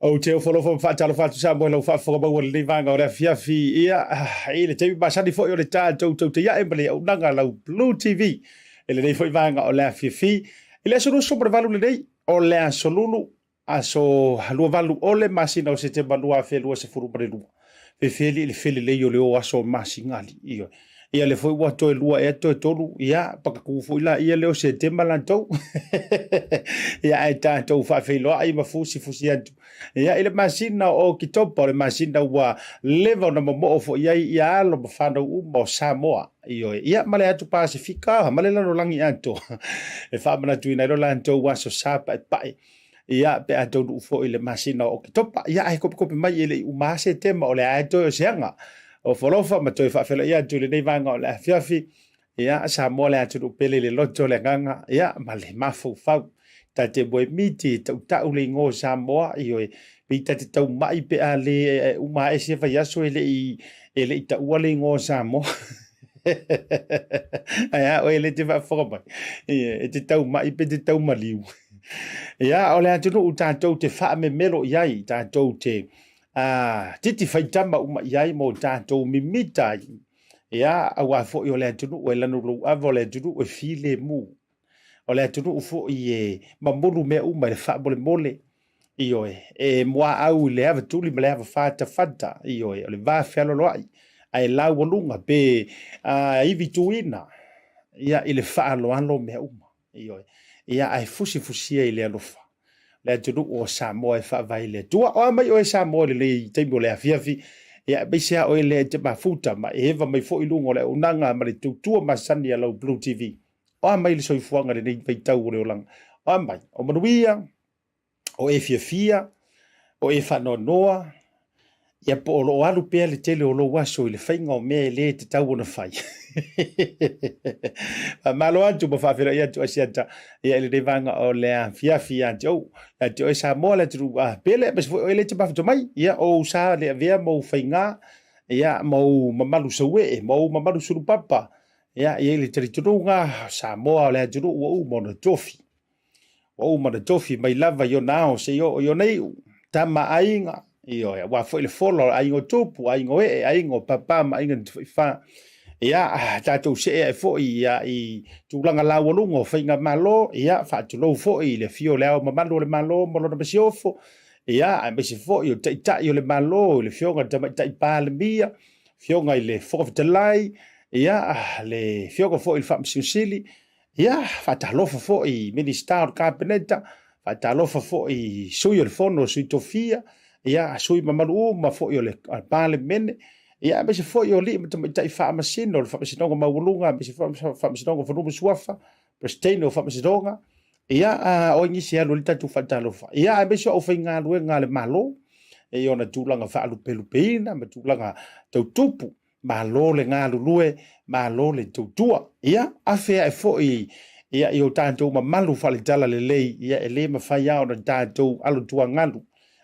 Ou te ofo alofa ma faatalofa atu Samoa i lau faafofoga maua i lenei vaega o le afiafi. Ia, i le taimi masani foi o le tatou tautaiae ma le auaunaga a lau Blue TV i lenei foi vaega o le afiafi. I le aso 28 lenei o le aso Lulu, aso 28 o le masina o Setema 2022. Fefeli i le felelei o le o aso o masigali. Ioe. Ia lea foi ua toe lua ea toe tolu, ia pakatu foi la ia lea o Setema latou. Ia ae tatou faafeiloai ma fusifusi atu. Ia i le masina o Oketopa, o le masina ua leva ona momoo foi ai ia alo ma fanau uma o Samoa. Ioe. Ia ma le atu Pasefika ma le lalolagi atoa e faamanatuina ai lo latou aso sa paepae. Ia, pe a taunuu foi i le masina o Oketopa, ia ae kopekope mai e le i uma lava Setema, o lea lava e toe o se aga. Ofo alofa ma toe faafeiloai atu i lenei vaega o le afiafi. Ia, Samoa le atunuu pele i le loto, le agaga, ia, ma le mafaufau. Ta te moemiti e tautau le igoa o Samoa, ioe, pei ta te taumai pe a le uma ae se vaiaso e le i, e le i taua le igoa o Samoa. Ae a oe le te faafofoga mai, e te taumai pe te taumaliu. Ia, o le atunuu tatou te faamemelo i ai, tatou te titi faitama uma i ai mo tatou mimita ai. Ia, aua foi o le atunuu e lanulouava, o le atunuu e filemu. O le atunuu foi e mamulu mea uma i le faamolemole. Ioe, e muaau i le avatuli ma le avafatafata. Ioe, o le va fealoaloai, ae laualuga pe ivi tuina, ia, i le faaaloalo mea uma. Ioe. Ia, ae fusifusia i le alofa le atunuu o Samoa e faavae i le Atua. O a mai oe Samoa i lenei taimi o le afiafi, ia aemaise lava oe lea e te mafuta ma e eva mai foi i luga o le auaunaga ma le tautua masani a lau Blue TV. O a mai le soifuaga i lenei vaitau o le olaga? O a mai? O manuia? O e fiafia, o e faanoanoa, ia po o lo o alu pea le tele o lou aso i le faiga o mea e le tatau ona fai. Faamalo atu ma faafeiloai atu Asiata ia i lenei vaega o le afiafi ia te ou. Ia te oe Samoa le atunuu a pele, aemaise foi oe lea e te mafuta mai. Ia o ou sa le avea ma ou faiga, ia ma ou mamalu sauee, ma ou mamalu sulupapa. Ia e i ai le talitonuga, Samoa o le atunuu ua uma ona tofi. Ua uma ona tofi mai lava i ona ao seia oo i ona iu, tama aiga, ioe, aua foi le fola o aiga o tupu, aiga o ee, aiga o papa ma aiga na tafaifa. Ia, tatou see ae foi ia, i tulaga laualuga o faigamalo, ia, faatulou foi i le afio o le Ao Mamalu o le Malo ma lona Masiofo, ia, aemaise foi o Taitai o le Malo, i le Afioga i le Tamaitai Palemia, Afioga i le Fofoga Fetalai, ia, le Afioga foi i le Faamasino Sili, Ia, faatalofa foi i Minisita o le Kapeneta, faatalofa foi i sui o le Fono, sui tofia, ia, sui mamalu uma foi o le Palemene, ia, aemaise foi o alii ma tamaitai faamasino o le Faamasinoga Maualuga, aemaise foi o le Faamasinoga o Fanua ma Suafa, Peresetene o Faamasinoga, ia, o ai nisi e alu ai le tatou faatalofa. Ia, aemaise o aufaigaluega a le Malo, i ona tulaga faalupelupeina ma tulaga tau tupu. Malo le galulue, malo le tautua. Ia, afe ae foi ia i o tatou mamalu faale-talalelei, ia e le mafai lava ona tatou alotuagalu,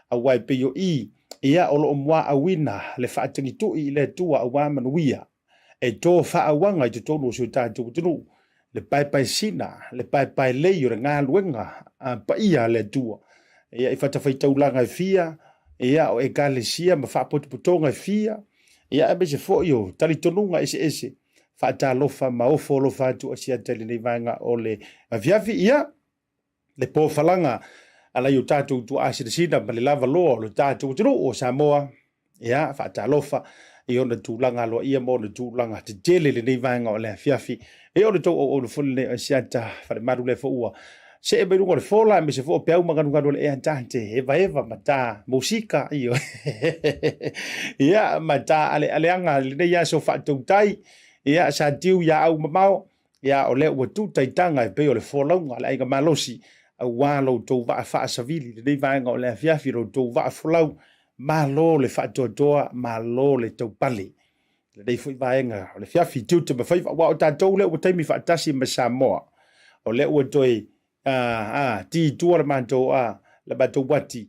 aua e pei o i, ia o lo o muaauina le faatagitui i le Atua aua manuia e to faaauaga i totonu o si o tatou atunuu, le paepaesina, le paepaelei o le galuega paia a le Atua. Ia, i fatafaitaulaga e fia, ia, o ekalesia ma faapotopotoga e fia, Ia aemaise foi o talitonuga eseese, faatalofa ma ofo alofa atu Asiata i lenei vaega o le afiafi. Ia, le pofalaga a nai o tatou tuaa sinasina ma le lava loa o le tatou atunuu o Samoa. Ia, faatalofa i ona tulaga aloaia ma ona tulaga tetele i lenei vaega o le afiafi. Ia, o le tou auauna foi lenei o Asiata Falemalu lea foi ua see mai luga o le fola, aemaise foi o peau magalugalu o le ea ta te evaeva ma ta musika, ioe. Ia, ma ta alealeaga i lenei aso faatautai, ia, sa tiu ia au mamao, ia, o lea ua tuta i taga e pei o le folauga a le aiga malosi, aua lo outou vaa faasavili i lenei vaega o le afiafi, lo outou vaa folau, malo le faatoatoa, malo le taupale. Lenei foi vaega o le afiafi, tiute ma faiva, aua o tatou lea ua taimi faatasi ma Samoa, o lea ua toe ti i tua le matou, le matou uati.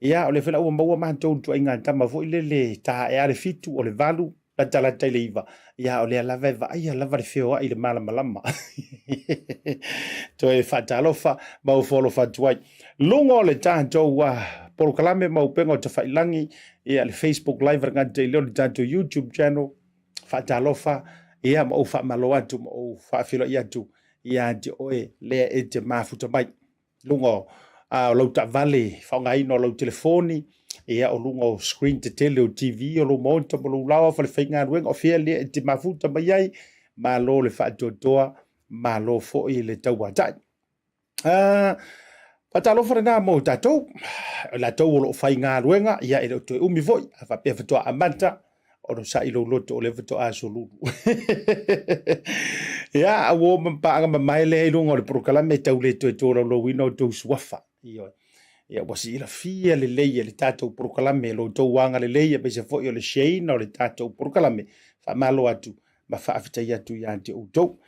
Ia, o lea foi la ua maua matou i le ituaiga tama foi lele, ta ae lava le 7, o le 8, latalata i le 9, ia, o lea lava e vaaia lava le feoai i le malamalama. Toe faatalofa ma ofo alofa atu ai. Luga o le tatou polokalame ma upega o tafailagi, ia le Facebook Live e le gata i lea o le tatou YouTube channel. Faatalofa, ia ma ou faamalo atu ma ou faafeiloai atu ia te oe lea e te mafuta mai. Luga o, o lau taavale, faaaogaina o lau telefoni, ia o luga o screen tetele o TV o lou maota ma lou laoa falefaigaluega, o fea lea e te mafuta mai ai, malo le faatoatoa, malo foi le tauatai. Faatalofa lena mo tatou, o latou o lo o faigaluega, ia e le o toe umi foi, a faapea faatoa amata, onosai lou loto o lea faatoa aso lulu. Ia, a ua ma paaga mamae lea i luga o le polokalame e tau le toe tolaulauina o tou suafa. Ioe. Ia, ua silafia lelei e le tatou polokalame lo outou agalelei aemaise foi o le shareina o le tatou polokalame. Faamalo atu ma faafetai atu ia te outou.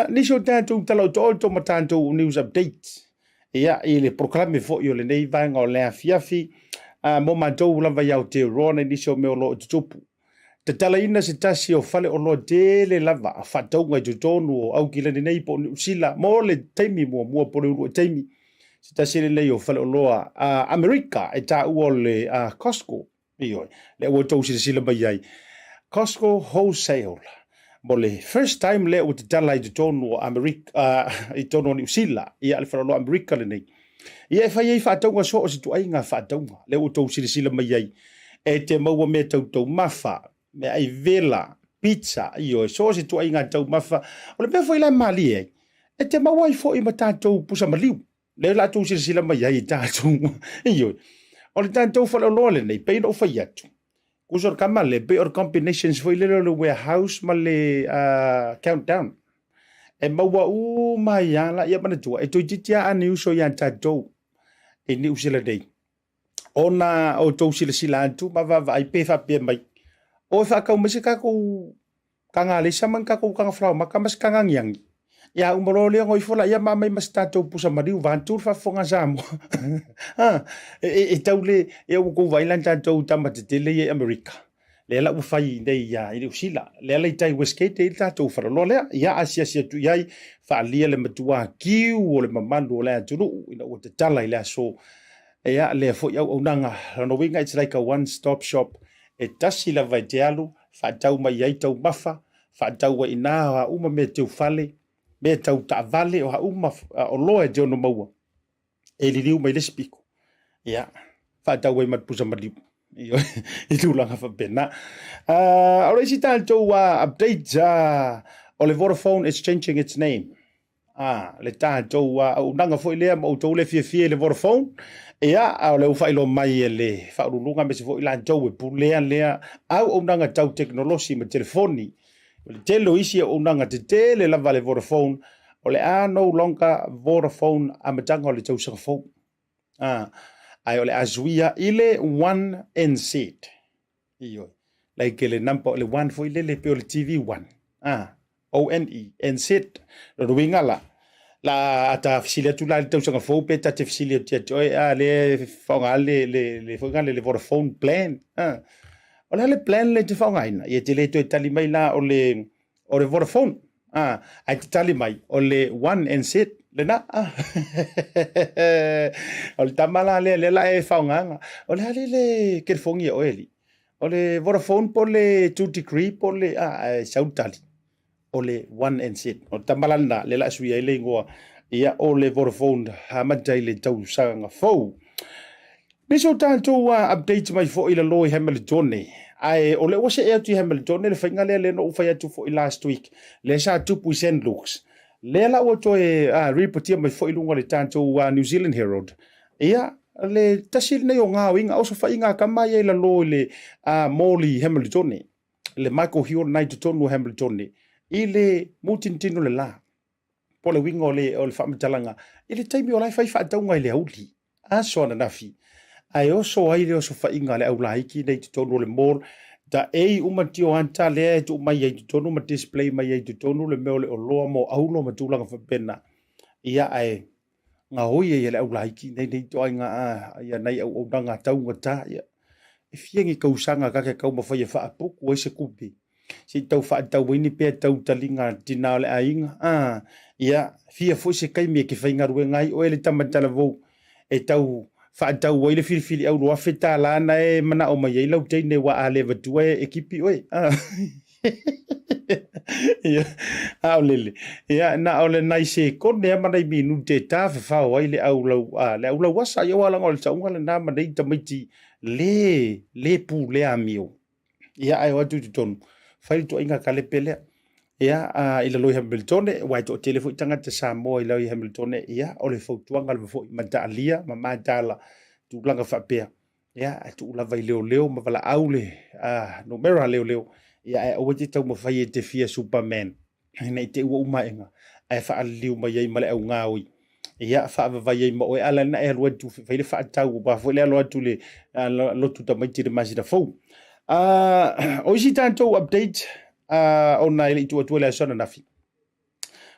Nisi o tatou tala otooto ma tatou news update. Ia, i le polokalame foi o lenei vaega o le afiafi, mo matou lava i Aotearoa nei nisi o mea o lo o tutupu. Tatalaina se tasi o faleoloa tele lava a faatauga i totonu o Aukilani nei po o Niu Sila mo le taimi muamua po o le uluai taimi. Se tasi lenei o faleoloa a Amerika e taua o le Costco. Ioe, lea ua outou silasila mai ai. Costco Wholesale, mo le first time lea ua tatala i totonu o Amerika, i totonu o Niu Sila, ia le faleoloa Amerika lenei. Ia e fai ai faatauga so o se tuaiga faatauga, lea ua outou silasila mai ai. E te maua mea tau taumafa, meaai vela, pizza, ioe, so o se tuaiga taumafa. O le mea foi la e malie ai, e te maua ai foi ma tatou pusa maliu. Lea la tou silasila mai ai i tatou. Ioe. O le tatou faleoloa lenei, pei ona ou fai atu, tusa o le kama lea, pei o le combinations foi lele o le warehouse ma le countdown. E maua uma ai lava la, ia manatua, e toeitiiti lava a ni uso ia tatou i Niu Sila nei, ona outou silasila atu ma vaavaai pe faapea mai, o e faatau mai se tatou Taga alesa ma ni tatou taga falaomata ma se taga agiagi. Ia uma loa lea ona o ifo laia ma aumai ma se tatou pusa maliu vaeatu le faafofoga a Samoa. E tau le, ia ua outou vaai la i tatou tama tetele ia i Amerika, lea la ua fai nei i Niu Sila, lea la i tai Westgate e i ai le tatou faleoloa lea. Ia asiasi atu i ai, faaalia le matua kiu o le mamalu o le atunuu ina ua tatala i le aso. Ia lea foi auaunaga, lona uiga it's like a one stop shop, e tasi lava e te alu, faatau mai ai taumafa, faatau ai ina o a uma mea teufale, mea tau taavale, o a uma oloa e te ono maua, e liliu mai le isi piko, ia, faatau ai ma le pusa maliu. I tulaga faapena. O le isi tatou update, o le Vodafone is changing its name. A, le tatou auaunaga foi lea ma outou le fiafia i le Vodafone, ia, a o lea ua faailoa mai e le Faauluuluga aemaise foi latou e pulea lea auaunaga tau tekonolosi ma telefoni. O le tele o isi auaunaga tetele lava a le Vodafone, o le a no longer Vodafone amataga o le tausaga fou. A, ae o le a suia i le One NZ. Ioe. Like le number o le one foi lele pei o le TV one. Ah, O N E N Z. Lona uiga la, la a ta fesili atu la i le tausaga fou pe ta te fesili atu ia te oe, a le faaaoga le le le foi le le Vodafone plan. Ah. O le a le plan le te faaaogaina? Ia te le toe tali mai la o le o le Vodafone. Ah, ae te tali mai o le One NZ lena. Ah. O le tama la lea lea la e faaaogaina. O le a le le telefoni e oe alii? O le Vodafone po o le 2 degree po o le ah, ae sau le tali o le One NZ. O le tama la lena lea la e sui ai le igoa ia o le Vodafone amata i le tausaga fou. Nisi o tatou update mai foi i lalo i Hamiltone, ae o lea ua see atu i Hamiltone le faiga lea lea na ou fai atu foi last week, lea sa tupu i St Luke's. Lea la ua toe reportia mai foi i luga o le tatou New Zealand Herald, ia le tasi lenei o gaoiga, osofaiga a tama ia i lalo i le mall i Hamiltone, le Michael Hill lena i totonu o Hamiltone, i le mutinitini o le la. Po o le uiga o le, o le faamatalaga, i le taimi o la e fai faatauga i le auli, aso ananafi, ae oso ai le osofaiga a le aulaiti nei i totonu o le mall, taei uma tioata lea e tuu mai ai i totonu ma display mai ai i totonu le mea o le oloa mo aulo ma tulaga faapena. Ia, ae gaoi ai e le aulaiti nei nei ituaiga a ia nai auaunaga taugata. Ia, e fia ni tausaga ka te taumafai e faaputu ai se tupe se i tau faatau ai ni pea tau taliga a le tina o le aiga. A, ia, fia foi se taimi e te faigaluega ai oe le tama talavou e tau faatau ai le filifili au $2,000 na e manao mai ai lau teine aua a le avatua e kipi oe. Ia, a o lele, ia, na o le nai sekone lava ma nai minute e tafafao ai le au lau, a, le au lauasa. Ia, aua leaga o le tauga lena ma nei tamaiti le, le pulea amio. Ia, ae o atu i totonu, fai le tuuaiga kalepe lea. Ia, a, i lalo i Hamiltone, aua e toatele foi tagata Samoa i lalo i Hamiltone, ia, o le fautuaga lava foi, mataalia ma mataala tulaga faapea. Ia, ae tuu lava i leoleo ma valaau le numera a leoleo, ia, ae aua e te taumafai e te fia Superman, ne i te i ua uma aega, ae faaliliu mai ai ma le augaoi, ia, faavavai ai ma oe, a o le a na e alu atu e fai le faatau, aua foi le alo atu i le lotu tamaiti i le masina fou. O isi tatou update, ona e le i tuu atua i le aso ananafi,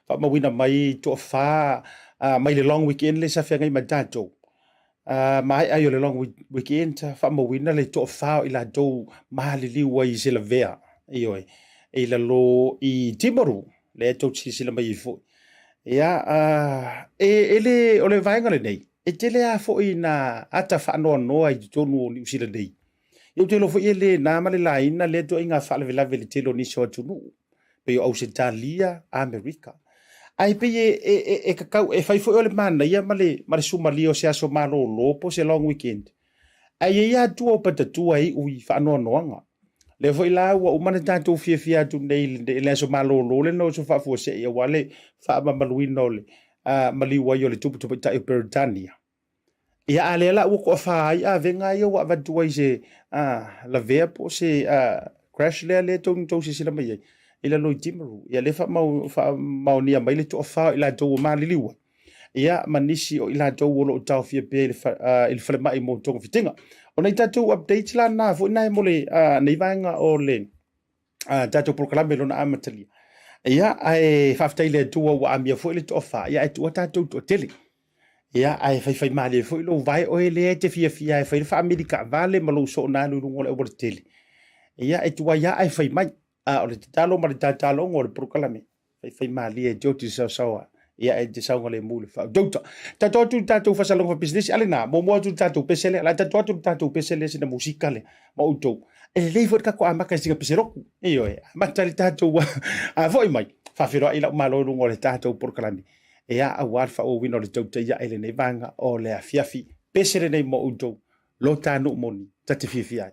faamauina mai toafa mai le long weekend lea sa feagai ma tatou. Maea ai o le long weekend, faamauina le toafa o i latou maliliu ai i se lavea, ioe, i lalo i Timaru, lea tou te silasila mai ai foi. Ia, e, e le, o le vaega lenei, e tele lava foi ina ata faanoanoa i totonu o Niu Sila nei. Ia ou te iloa foi e le na ma le laina lea ituaiga faalavelave i le tele o nisi o atunuu, pei o Ausetalia, Amerika. Ae pei e, e, e, e tatau, e fai foi o le manaia ma le, ma le sumalia o se aso malolo po o se long weekend. Ae i ai lava tua o patatua e iu i faanoanoaga. Lea foi la ua uma ona tatou fiafia atu nei i le aso malolo lea na oso faafuasei aua le faamamaluina o le maliu ai o le Tupu Tamaitai o Peretania. Ia, a lea la ua toafa ai avega ia ua avatu ai se lavea po o se crash lea lea tou tou silasila mai ai i lalo i Timaru. Ia lea faamaonia mai le toafa o i latou ua maliliu ai. Ia ma nisi o i latou o lo o taofia pea i le, i le falemai mo togafitiga. O nai tatou updates la na foi na e mo le nei vaega o le tatou polokalame i lona amatalia. Ia, ae faafetai i le Atua ua amia foi le toafa, ia ae tuua tatou toatele. Ia, ae faifaimalie foi lou vae oe lea e te fiafia e fai le faamili taavale ma lou soona alu i luga o le aualatele. Ia, e tuai lava ae fai mai. A o le tatalo ma le tatalogo o le polokalame, faifaimalie e te oti i le saosaoa, ia e te saogalemu i le faautauta. Tatou atu i le tatou faasalaga faapisinisi, a lena, muamua atu i le tatou pese lea, la tatou atu i le tatou pese lea, sina musika lea, ma outou. E lelei foi le tatou amata i sina pese lotu. Ioe, amata le tatou, a foi mai, faafeiloai lau malo i luga o le tatou polokalame. Ia, aua le faaauauina o le tautai ae i lenei vaega o le afiafi. Pese lenei mo outou, lo ta nuu moni, ta te fiafia ai.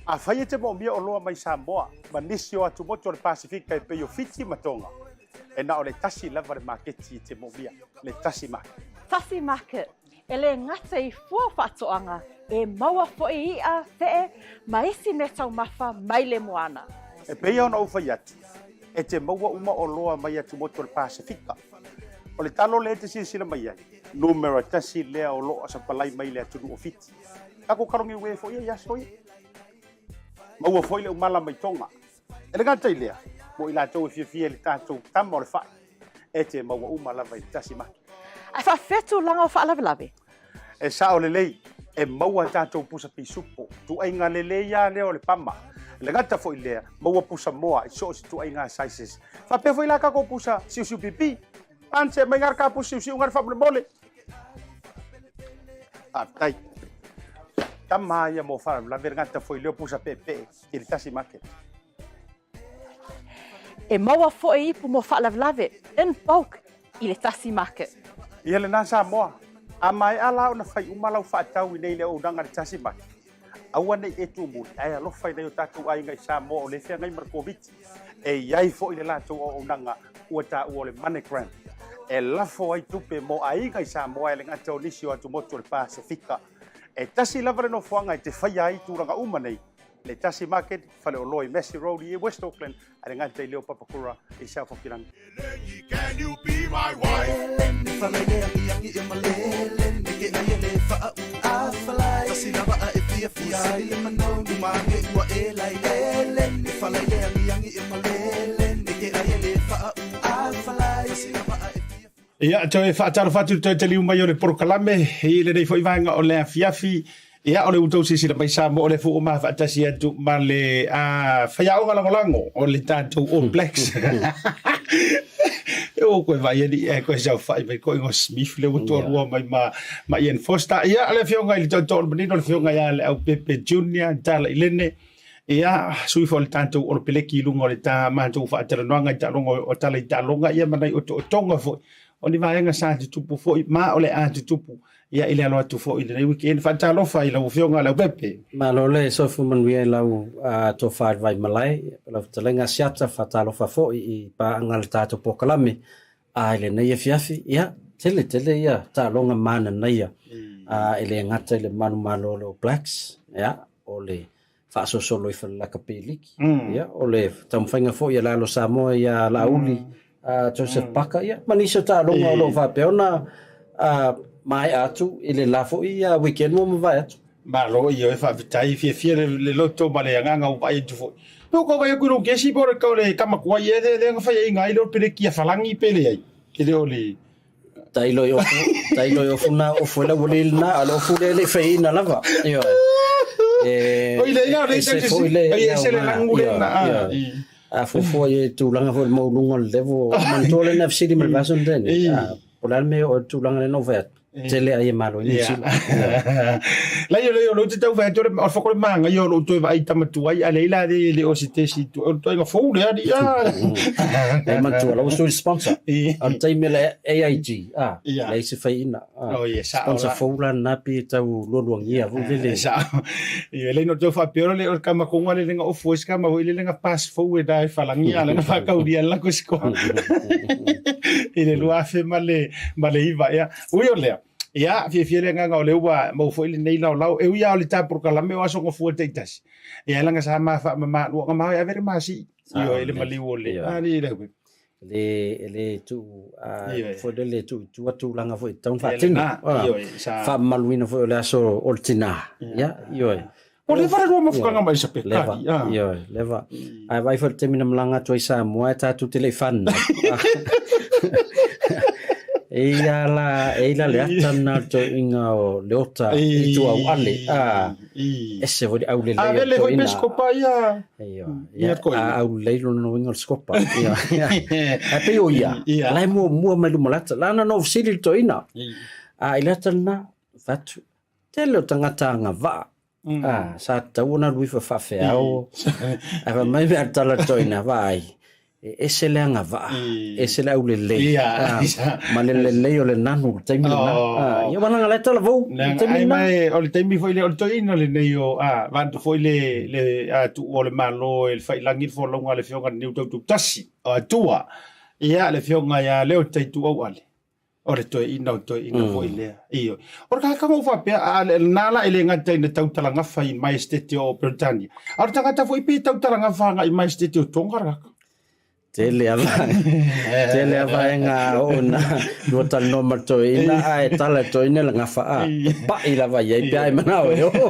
Afai e te moomia oloa mai Samoa ma nisi o atumotu o le Pasefika e pei o Fiti ma Tonga, e na o le tasi lava le maketi e te moomia, le Tasi Market. Tasi Market, e le gata i fua faatoaga, e maua foi i'a, fe'e, ma isi meataumafa mai le moana. E pei ona ou fai atu, e te maua uma oloa mai atumotu o le Pasefika. O le talo lea e te silasila mai ai, numera tasi lea o lo o sapalai mai le atunuu o Fiti. Tatou kalogi ue foi ia i aso ia. Maua foi le umala mai Tonga. E le gata i lea, mo i latou e fiafia i le tatou tama o le fai, e te maua uma lava i le tasi maki. Ae faafefea tulaga o faalavelave? E sao lelei, e maua tatou pusa pisupo, tuaiga lelei lava lea o le pama. E le gata foi i lea, maua pusa moa i so o se tuaiga sizes. Faapea foi la tatou pusa siusiu pipi. Ance mai ngā ka pusa siusiu ngā faamolemole. Faafetai. Tama ia mo faalavelave le gata foi lea o pusa peepee i le tasi market. E maua foi ipu mo faalavelave in bulk i le tasi market. Ia lena Samoa, a maea la ona fai uma lau faatau i nei le auaunaga i le tasi market, aua ne i e tuumuli ae alofa i nai o tatou aiga i Samoa o lea e feagai ma le Koviti. E i ai foi le latou auaunaga ua taua o le MoneyGram e lafo ai tupe mo aiga i Samoa e le gata o nisi o atumotu o le Pasefika. E tasi lava le nofoaga e te faia ai tulaga uma nei, le Tasi Market, faleoloa i Massey Road i West Auckland, a le gata i lea o Papakura i South Hokirangi. Ia, toe faatalofa atu i le toe taliu mai o le polokalame i lenei foi vaega o le afiafi. Ia, o le ua tou silasila mai Samoa, o lea foi ua ma faatasi atu ma le faiaoga lagolago o le tatou All Blacks. E ua koe vaai alii ae koe saofai mai koe ngo Smith le ua toalua mai ma, ma Ian Foster. Ia, le afioga i le tootoo o le manino, le afioga ia Leaupepe Junior, Tala Ilene. Ia, sui foi o le tatou Olopeleki i luga o le tā matou faatalanoaga i taaloga o tala i taaloga, ia ma nai otootoga foi o ni vaega sa tutupu foi ma o le a tutupu ia i le alo atu foi i lenei weekend. Faatalofa i lau Afioga Leaupepe. Malo le soifua manuia i lau tofa i le Vaimalae, lau fetalaiga Asiata, faatalofa foi i paaga a le tatou polokalame A i lenei afiafi, ia, tele tele ia taaloga mananaia e le gata i le manumalo o le All Blacks, ia, o le faasolosolo i fale lakapi liki, ia, o le taumafaiga foi a le alo Samoa ia Laauli Joseph Parker, ia, ma nisi o taaloga o lo o faapea ona maea atu i le la foi weekend ua mavae atu. Malo ioe faafetai fiafia le loto ma le agaga ua vaai atu foi. Pe ua vaai atu i lou kesi po o le tama tuai ea lea na faiaina ai le peleki a Falagi pe leai. E le o le Tailo i ofu, tailo i ofu na ofu e lau le lena, a le ofu le le faiaina lava. Ioe. E, Oi le ia le ese foi le ai ese le langu le na. A fuafua i tulaga foi le maualuga o le level, manatua le na fesili ma le vaaso tene. Po o le a le mea o le tulaga lena ua fai atu. Tele ai e malo i Niu Sila. Lai o le o te tau fai atu o le foko le manga i o lo toe vaai tama tuai a le ila le le o se tesi tu o toi nga fou le ali a. E matua la usu sponsor. O le taimi le AIG a le se fai ina. Oh yes, sponsor fou la na pi tau lualuangia fu le le. Sa. I le no tau fa peo le o kama konga le nga ofu es kama ho ile nga pass fou e dai falangi ala nga fa kauria la ko siko. I le lua afe ma le ma le iva ia. Ui o lea, ia, fiafia le agaga o lea ua maua foi lenei laolao, e ui lava o le ta polokalame o aso gafua taitasi, ia e laga sa ma faamamaluaga ma e ave le masii, ioe, i le maliu o le, a le le uiga. Le, e le tuu, a, foi lele le tuu i tua tulaga foi e tatau ona faatino. Ioe, sa. Faamamaluina foi o le aso o le tina, ia, ioe. Ua leva le lua mafutaga ma Elisapeta. Leva, ioe, leva. Ae vaai foi i le taimi na malaga atu ai Samoa, e tatou te le i fanau. E ia la, e ila le ata lena o le toeaiina o Leota i Tuauale. A, ese foi le aulelei o le toeaina. foi pe scopa ia. Ioe, a aulelei lona uiga o le scopa. Ae pei o ia, la e muamua mai luma o le ata. Lana na ou fesili i le toeaina. A i le ata lena, fai atu, Tele o tagata agavaa, a, sa tatau ona alu ifo e faafeao, ae fai mai mea tala toeaina, vaai, E ese le agavaa, ese le aulelei, ma le lelei o le nanu i le taimi lena. Ia aua leaga o la e talavou i le taimi lena. Ae o le taimi foi lea, o le toeaina lenei o, vaeatu foi le tuu o le Malo e le faiilagi le folauga a le Afioga i le Niutautautasi o Atua, ia le Afioga ia Leotaituauale. O le toeaina o toeaina foi lea. Ioe. O le tagata ou faapea, a lena la e le gata ina tautalagafa i Maestete o Peretania, a o le tagata foi pe tautalagafa agai i Maestete o Tonga le tagata. Tele a tele a vaega oo ina lua talanoa ma le toeaina ae tala e toeaina le gafa a pai lava i ai pe a e manao e oo.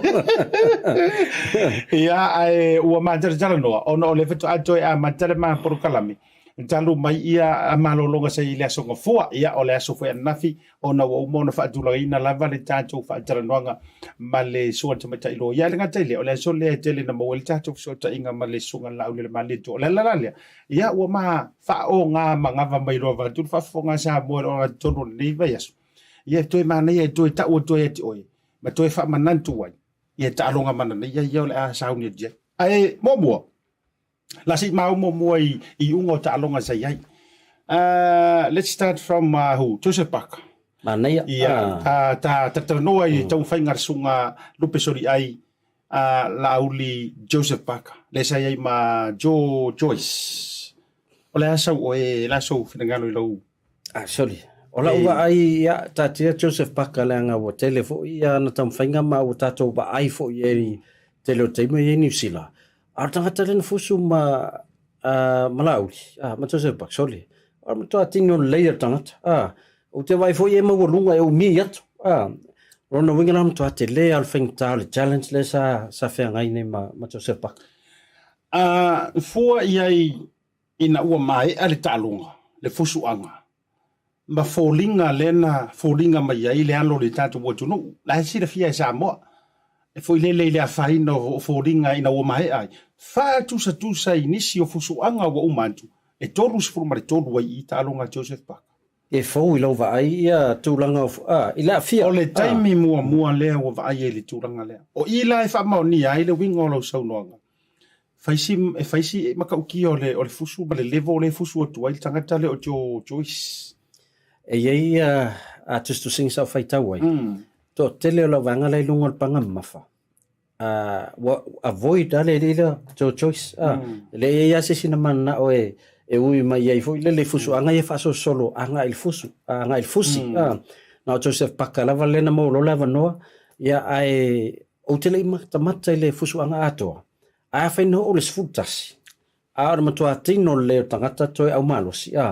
Ia, ae ua matalatalanoa ona o lea faatoa toe amata le ma polokalame. Talu mai ia malologa sa i le Aso Gafua, ia o le aso foi ananafi, ona ua uma ona faatulagaina lava le tatou faatalanoaga ma le Susuga i le Tamaitai Loia. E le gata i lea, o le aso lea e tele ina maua ai le tatou fesootaiga ma le Susuga i le Laaulialemalietoa. O le ala la lea, ia ua ma faaoga manava mai loa vaeatu le faafofoga a Samoa i le ogatotonu o lenei vaiaso. Ia e toe manaia e toe tau atu ai ia te oe ma toe faamanatu ai ia taaloga manaia ia o le a sauni atu i ai. Ae muamua, La se i mau muamua i iuga o taaloga sa i ai. Let's start from who? Joseph Parker. Manaia. Ia, ta, ta, talatalanoa i taumafaiga a le susuga Lupe Soliai Laauli Joseph Parker, lea sa i ai ma Joe Joyce. O le a sau oe, le a sou finagalo i lou... Ah, sorry. O lau vaai, ia, taatia Joseph Parker leaga ua tele foi ana taumafaiga ma ua tatou vaai foi i ai i tele o taimi i Niu Sila. A o le tagata lea na fusu ma, uh, ma Laauli, ah, ma Joseph Parker, sorry. O le matua tino lelei o le tagata. Ah, ou te vaai foi e maualuga e umi atu. Ah, lona uiga la matua tele lava o le faigata o le challenge lea sa, sa feagai nei ma, ma Joseph Parker. Ah, fua i ai ina ua maea le taaloga, le fusuaga, ma foliga lea na foliga mai ai le alo o le tatou atunuu, la e silafia e Samoa, e foi lele i le afaina o foliga ina ua maea ai, faatusatusa i nisi o fusuaga ua uma atu, e 33 ai i i taaloga a Joseph Parker. E fou i lau vaai ia tulaga o, a, i le aafia. O le taimi muamua lea ua vaai ai i le tulaga lea. O i la e faamaonia ai le uiga o lau saunoaga, Fai si, e fai si matautia o le, o le fusu ma le level lea e fusu atu ai le tagata lea o Joe Joyce. E i ai a tusitusiga sa ou faitau ai, toatele o lau vaega la i luga o le paga mamafa, ua avoid lava le alii lea Joe Joyce. E leai ai lava se isi na mananao e, e ui mai ai foi lele i fusuaga ia faasolosolo agai i le fusu, agai i le fusi. Na o Joseph Parker lava lea na maua loa le avanoa, ia ae Ou te le i matamata i le fusuaga atoa, ae afai na oo le 11, a o le matua tino lelei o le tagata toe aumalosi, a,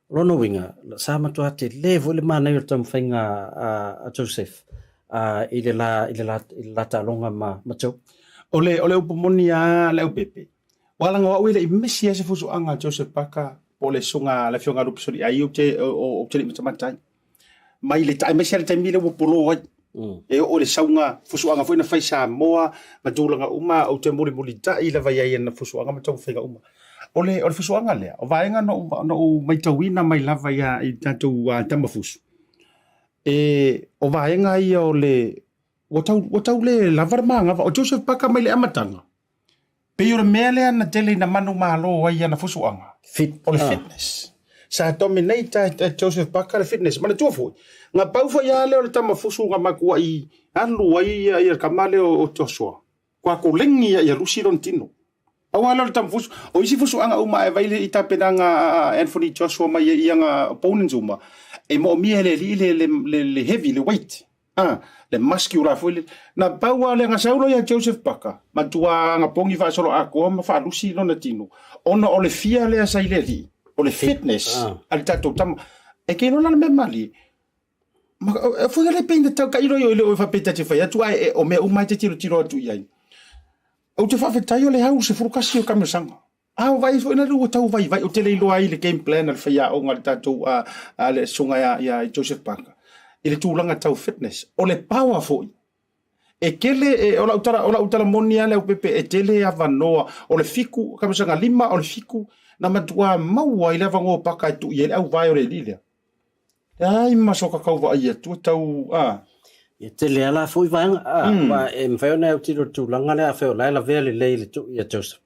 o lona uiga, sa matua tele foi le manaia o le taumafaiga a Joseph a, i le la, i le la, i le la taaloga ma, ma Joe. O le, o le upu moni a le aupepe, ua laga o au e le i misi a se fusuaga a Joseph Parker po o le susuga le afioga a Lupe Soliai ou te, ou te le i matamata ai. Mai le, aemaise lava le taimi lea ua polo ai. E oo i le sauga fusuaga foi na fai Samoa ma tulaga uma, ou te mulimulitai lava i ai i ana fusuaga ma taumafaiga uma. O le, o le fusuaga lea, o vaega na ou, na ou maitauina mai lava ia i tatou tama fusu, e, o vaega ia o le, ua tau, ua tau le lava le manava. O Joseph Parker mai le amataga, Pei o le mea lea na tele ina manumalo ai ana fusuaga, Fit, o le fitness. Sa dominate e Joseph Parker le fitness. Manatua foi, na pau foi lava lea o le tama fusu na matuai alu ai ia le tama lea o Joshua. Kua kolegi ia ia lusi lona tino. Pau lava lea o le tama fusu. O isi fusuaga uma e vai i tapenaga a Anthony Joshua ma ia ana opponents uma, e moomia e le alii le heavy, le weight. A, le muscular foi lele. Na pau lava lea na sau loa ia Joseph Parker, matua agapogi faasoloatoa ma faalusi lona tino, ona o le fia lea sa i le alii, o le fitness a le tatou tama. E kei loa la le mea malie, ma, e foi le pei na tau tailo i o i le o e faapea ta te fai atu, ae o mea uma e te tilotilo atu i ai. Ou te faafetai o le au 11 o taamilosaga. A o vai foi na ua tau vaivai, ou te le iloa ai le game plan a le faiaoga a le tatou a, a le susuga ia, ia Joseph Parker i le tulaga tau fitness. O le power foi, e tele, e, o lau tala, o lau tala moni lava le aupepe, e tele avanoa, o le fiku, tausaga lima, o le fiku, na matua maua ai le avanoa o Parker e tuu i ai le auvae o le alii lea. Leai ma soka tau vaai atu e tau, a. E tele lava la foi vaega, a, aua e mafai ona e autilo i le tulaga lea, afai o la e lavea lelei le tui a Joseph.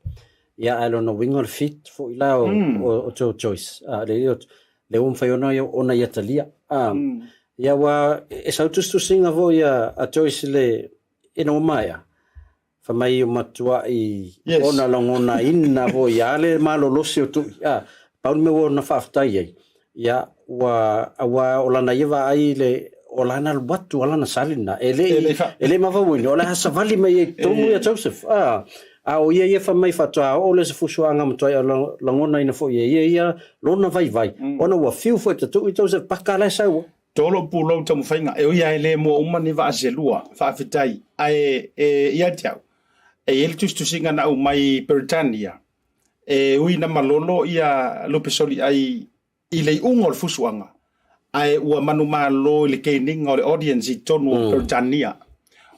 Ia, ae lona uiga o le fit foi la o, mm. o, o Joe Joyce. Ah, le, le ua mafai ona, ona ia talia. Ah, mm. Ia ua, e sau tusitusiga foi a, a Joyce le, ina ua maea. Fai mai ua matuai yes. ona lagonaina foi ia le malolosi o Tui. Ah, pau le mea ua ona faafetai ai, ia, ua, aua o lana ia vaai le, o lana alu atu a lana sali lena. E le i, e le mavauina, o le a savali mai ai i totonu ia Joseph. Ah, a o ia ia fai mai faatoa oo lea o se fusuaga matuai a lagonaina foi e ia ia lona vaivai, ona ua fiu foi te tuu i Joseph paka la e sau ai. Tolo pulou taumafaiga, e ui lava e le mua uma ni vaa se lua, faafetai. Ae e ia te au, e i ai le tusitusiga na aumai i Peretania, e ui na malolo ia Lupesoliai i le iuga o le fusuaga, ae ua manumalo i le keniga o le audience i totonu o Peretania,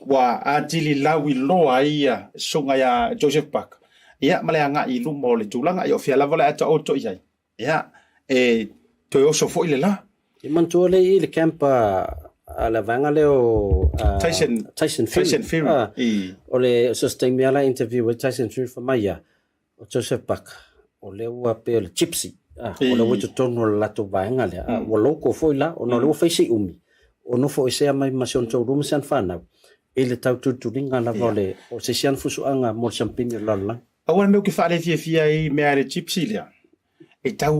ua atili lauiloa ai ia susuga ia Joseph Parker, ia ma le agai i luma o le tulaga, ia o fea lava o le a taoto i ai. Ia, e toe oso foi le la. E manatua lea i le camp a le vaega lea o Tyson, Tyson Fury. Tyson Fury. Ah, o le se taimi ala interview ai Tyson Fury fai mai ia, o Joseph Parker, o lea ua pei o le gypsy. Ah, o lea ua i totonu o le latou vaega lea. Ah, ua local foi la, ona o lea ua fai si umi, o nofo esea mai ma si ona toalua ma si ana fanau, i le tau tulituliga lava o le, o se isi ana fusuaga mo le siampini o le lalolagi. Pau lava le mea ou te faalefiafia ai i mea a le gypsy lea, e tau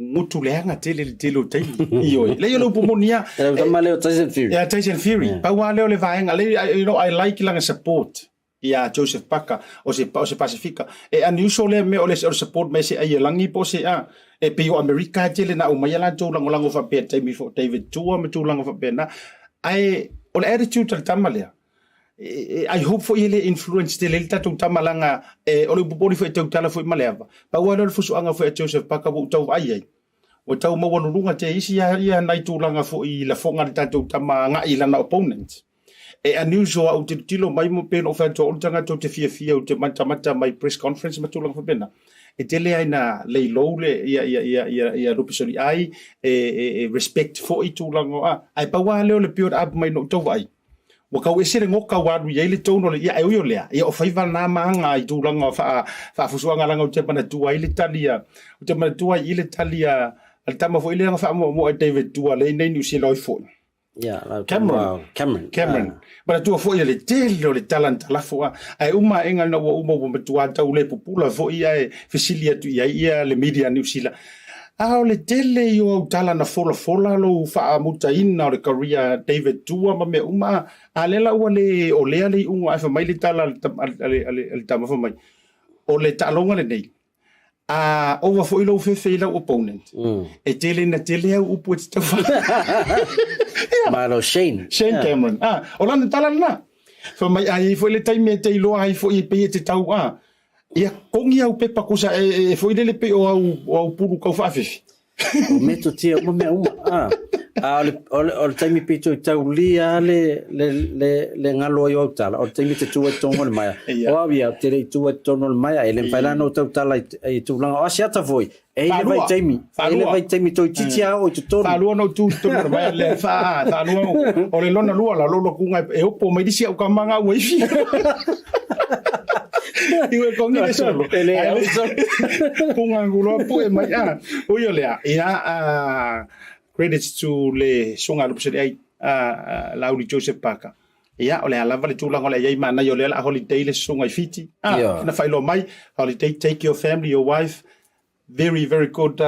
gutu leaga tele le tele o taimi. Ioe. Leai o le upu moni lava. E tama lea o Tyson Fury. Ia Tyson Fury. Pau lava lea o le vaega, leai, you know, I like lana support ia Joseph Parker, o se, o se Pasifika. E unusual lea mea o le, o le support mai se Aielagi po o se a. E pei o Amerika e tele na aumai a latou lagolago faapea i le taimi foi o David Tua ma tulaga faapena. Ae o le attitude a le tama lea, I hope foi e le influence tele ai le tatou tama leaga o le upu moni foi e tautala foi ma le ava. Pau lava lea o le fusuaga foi a Joseph Parker ua ou tau vaai ai, ua tau maualuluga te isi ia nai tulaga foi i lafoga a le tatou tama agai i lana opponent. E unusual a ou tilotilo mai mo pei ona ou fai atu au o le tagata ou te fiafia ou te matamata mai press conference ma tulaga faapena. E tele lava ina lay low le ia ia ia ia ia Lupe Soliai e e respect foi tulaga o a ae pau lava lea o le build up mai na ou tau vaai. Ua tau ese le goka ua alu i ai le tone o le ia ae ui o lea, ia o faiva na ma aga i tulaga o faa, faafusuaga leaga ou te manatua ai le tali a, ou te manatua ai i le tali a, a le tama foi lea na faamoemoe e David Tua lea i inei Niu Sila oi foi. Ia, lau Cameron. Cameron. Cameron. Ah. Manatua foi le tele o le tala na talafo a, ae uma aega ina ua uma ua matua tau le pupula foi ae fesili atu i ai ia le media a Niu Sila. A o le tele ia o au tala na folafola lou faamutaina o le career a David Tua ma mea uma, a lea la ua le olea le iuga ae fai mai le tala a le tama fai mai, o le taaloga lenei, a ova foi lou fefe i lau opponent, e tele ina tele au upu e te tau Malo Shane. Shane Cameron. Ah, o lana tala lena. Fai mai, a i ai foi le taimi e te iloa ai foi e pei e te tau, ah, Ia kongi au pepa kusa e, e foi lele pei o au, o au pulu kau whaafefi. O metotia uma mea uma. Ah. A o le, o le, o le taimi pito i taulia le, le, le, le ngalo ai o au tala, o le taimi te tua i tonu o le maea. Ia. O au ia, te le i tua i tonu o le maea, e le mawhai la no tau tala i, i tūlanga. O Asiata foi, e i le vai taimi, e i le vai taimi toeitiiti a oo i totonu. Whaalua no tū i tonu o le maea, le wha, whaalua, o le lona lua la, lolo kunga e opo mai disi au kamanga ua ifi. Iwe kongi le solo. E le au solo. Kunga nguloa pue mai a. Ui o lea, ia, credits to le susuga a Lupuseli ai, Lauli Joseph Parker. Ia, o le a lava le tulaga o le a i ai manaia o lea o le a holiday le susuga i Fiti. Ah, Ia. na faailoa mai, holiday, take your family, your wife, very, very good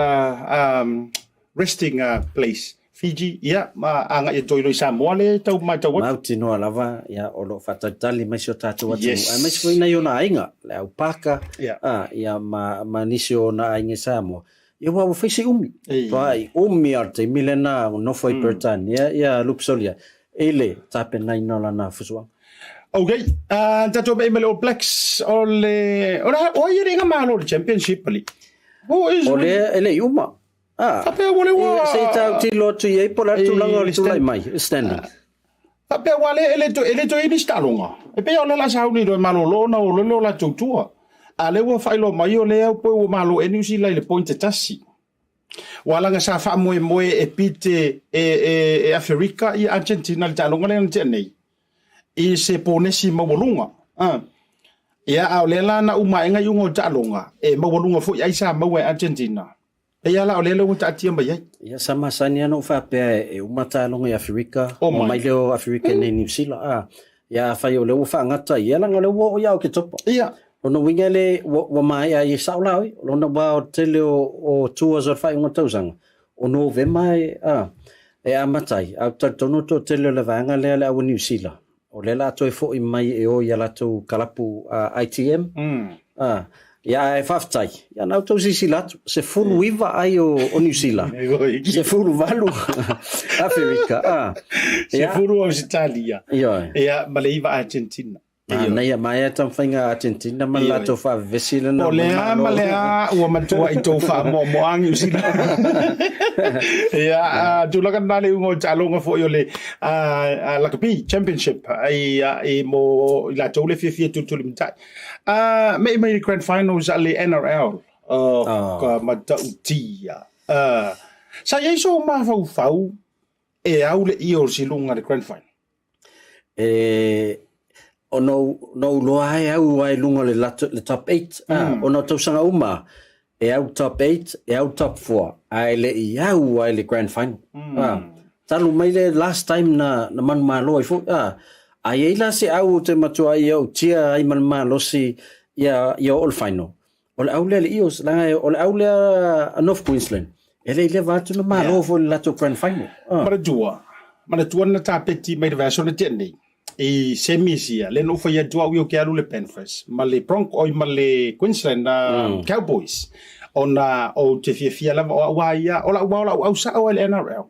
resting place. Fiji, ia, ma agai atu ai loa i Samoa le tau matau atu. Mautinoa lava, ia, o lo o faatalitali mai si o tatou atunuu, Yes. aemaise foi nai ona aiga, le au Pāka, Ia. ā, ia, ma, ma nisi o ona aiga i Samoa. Ia, aua ua fai si umi. Ei. Tuai umi lava o le taimi lena ua nofo ai Peretania, ia, Lupsolia, i le tapenaina o lana fusuaga. Ok, tatou me'i ma le All Blacks, o le, o le, o ai e le malo i le championship ali? Who is O lea e le i uma. Ah, Faapea ua le ua... Se i tau tilo atu i ai po o le a le tulaga o le tulai mai, standing. Faapea ua le, e le toe, e le toe i ai nisi taaloga. E pei o lea la sauni loa e malolo ona o lele o latou tua. A lea ua faailoa mai o lea pei ua malo ea Niu Sila i le point e tasi. Ua laga sa faamoemoe e pite e, e, e Aferika ia Argentina i le taaloga lea na tea nei i se ponesi maualuga. Ah. Ia, a o lea la na uma aega iuga o taaloga, e maualuga foi ai sa maua e Argentina. Pei lava la o lea lea ua taatia mai ai. Ia, sa masani lava ona ou faapea e uma taaloga i Aferika, oma mai lea o Aferika i Niu Sila. A, ia afai o lea ua faagata, ia leaga o lea ua oo ia Oketopa. Ia. Lona uiga le, ua, ua maea ai e sao la oi. Lona uiga o le tele o, o tours o le faaiuga o le tausaga, o Novema e, a, e amata ai. Ae ou te talitonu o le toatele o le vaega lea le au a Niu Sila, O lea la toe foi mai e o i a latou kalapu ITM. Mm. Ia ae faafetai. Ia na outou silasila atu, 19 ai o, o Niu Sila, 18 Aferika. Ah. Ia. 10 Ausitalia. Ia. Ia ma le 9 Argentina. Manaia, maea taumafaiga a Argentina ma le latou faavevesi lena. O lea ma lea ua matua i tou faamoamoa Niu Sila. Ia, tulaga na le iuga o taaloga foi o le Lakapi Championship ai i mo i latou le fiafia tulitulimatai. Mei mai le Grand Finals a le NRL ka matautia. Sa i ai sou mafaufau e au le Eels i luga le Grand Final? E, ona ou, ona ou loa ai au ai luga o le, lato, le top 8. Mm. Ah, ona o tausaga uma, e au top 8, e au top 4, ae le i au ai le grand final. Mm. Ah, talu mai le last time na, na manumalo ai foi. Ah, a i ai la se au o te matua ai au tia ai ma le malosi ia, ia oo le final. O le au lea le Eels, leaga o le au lea a North Queensland, e le i leva atu na malo yeah. foi le latou grand final. Ah. Manatua, manatua na tapeti mai le vaiaso na tea nei, i semis ia, le na ou fai atu au ia ou te alu le Panthers, ma le Bronco, oi ma le Queensland Cowboys, ona ou te fiafia lava o au a ia, o lau o lau au sao ai le NRL,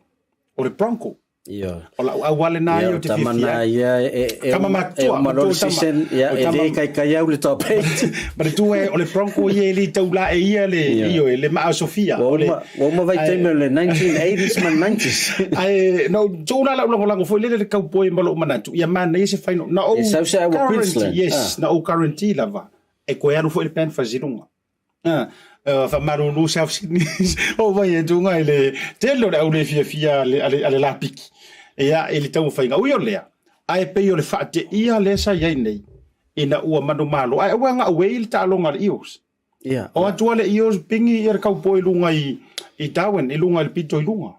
o le Bronco. Ia. O lau auale na ia o te fiafia. Tama na ia e e tama matua, e uma loa le season, ia e le kaikai au le top 8. Manatua e o le Bronco ia e le tau la e ia le ioe le maa o Sofia. Ua uma ua uma vaitaimi o le 1980s ma le 90s. Ae na ou tuu la lau lagolago foi lele le kaupoi ma lou manatu ia manaia se final. Na ou E sau se au a Queensland. Yes, na ou guarantee lava e koe alu foi le Panthers i luga. Faamalulu South Sydney o vai e tunga i le tele o le au le fiafia a le, a le, a le lapiki ia i le taumafaiga. Ui o lea, ae pei o le faateia lea sa i ai nei ina ua manumalo, ae aua gau ei le taaloga a le Eels. Ia. O atu a le Eels pingi ia le kaupoi i luga i, i Darwin, i luga i le pito i luga.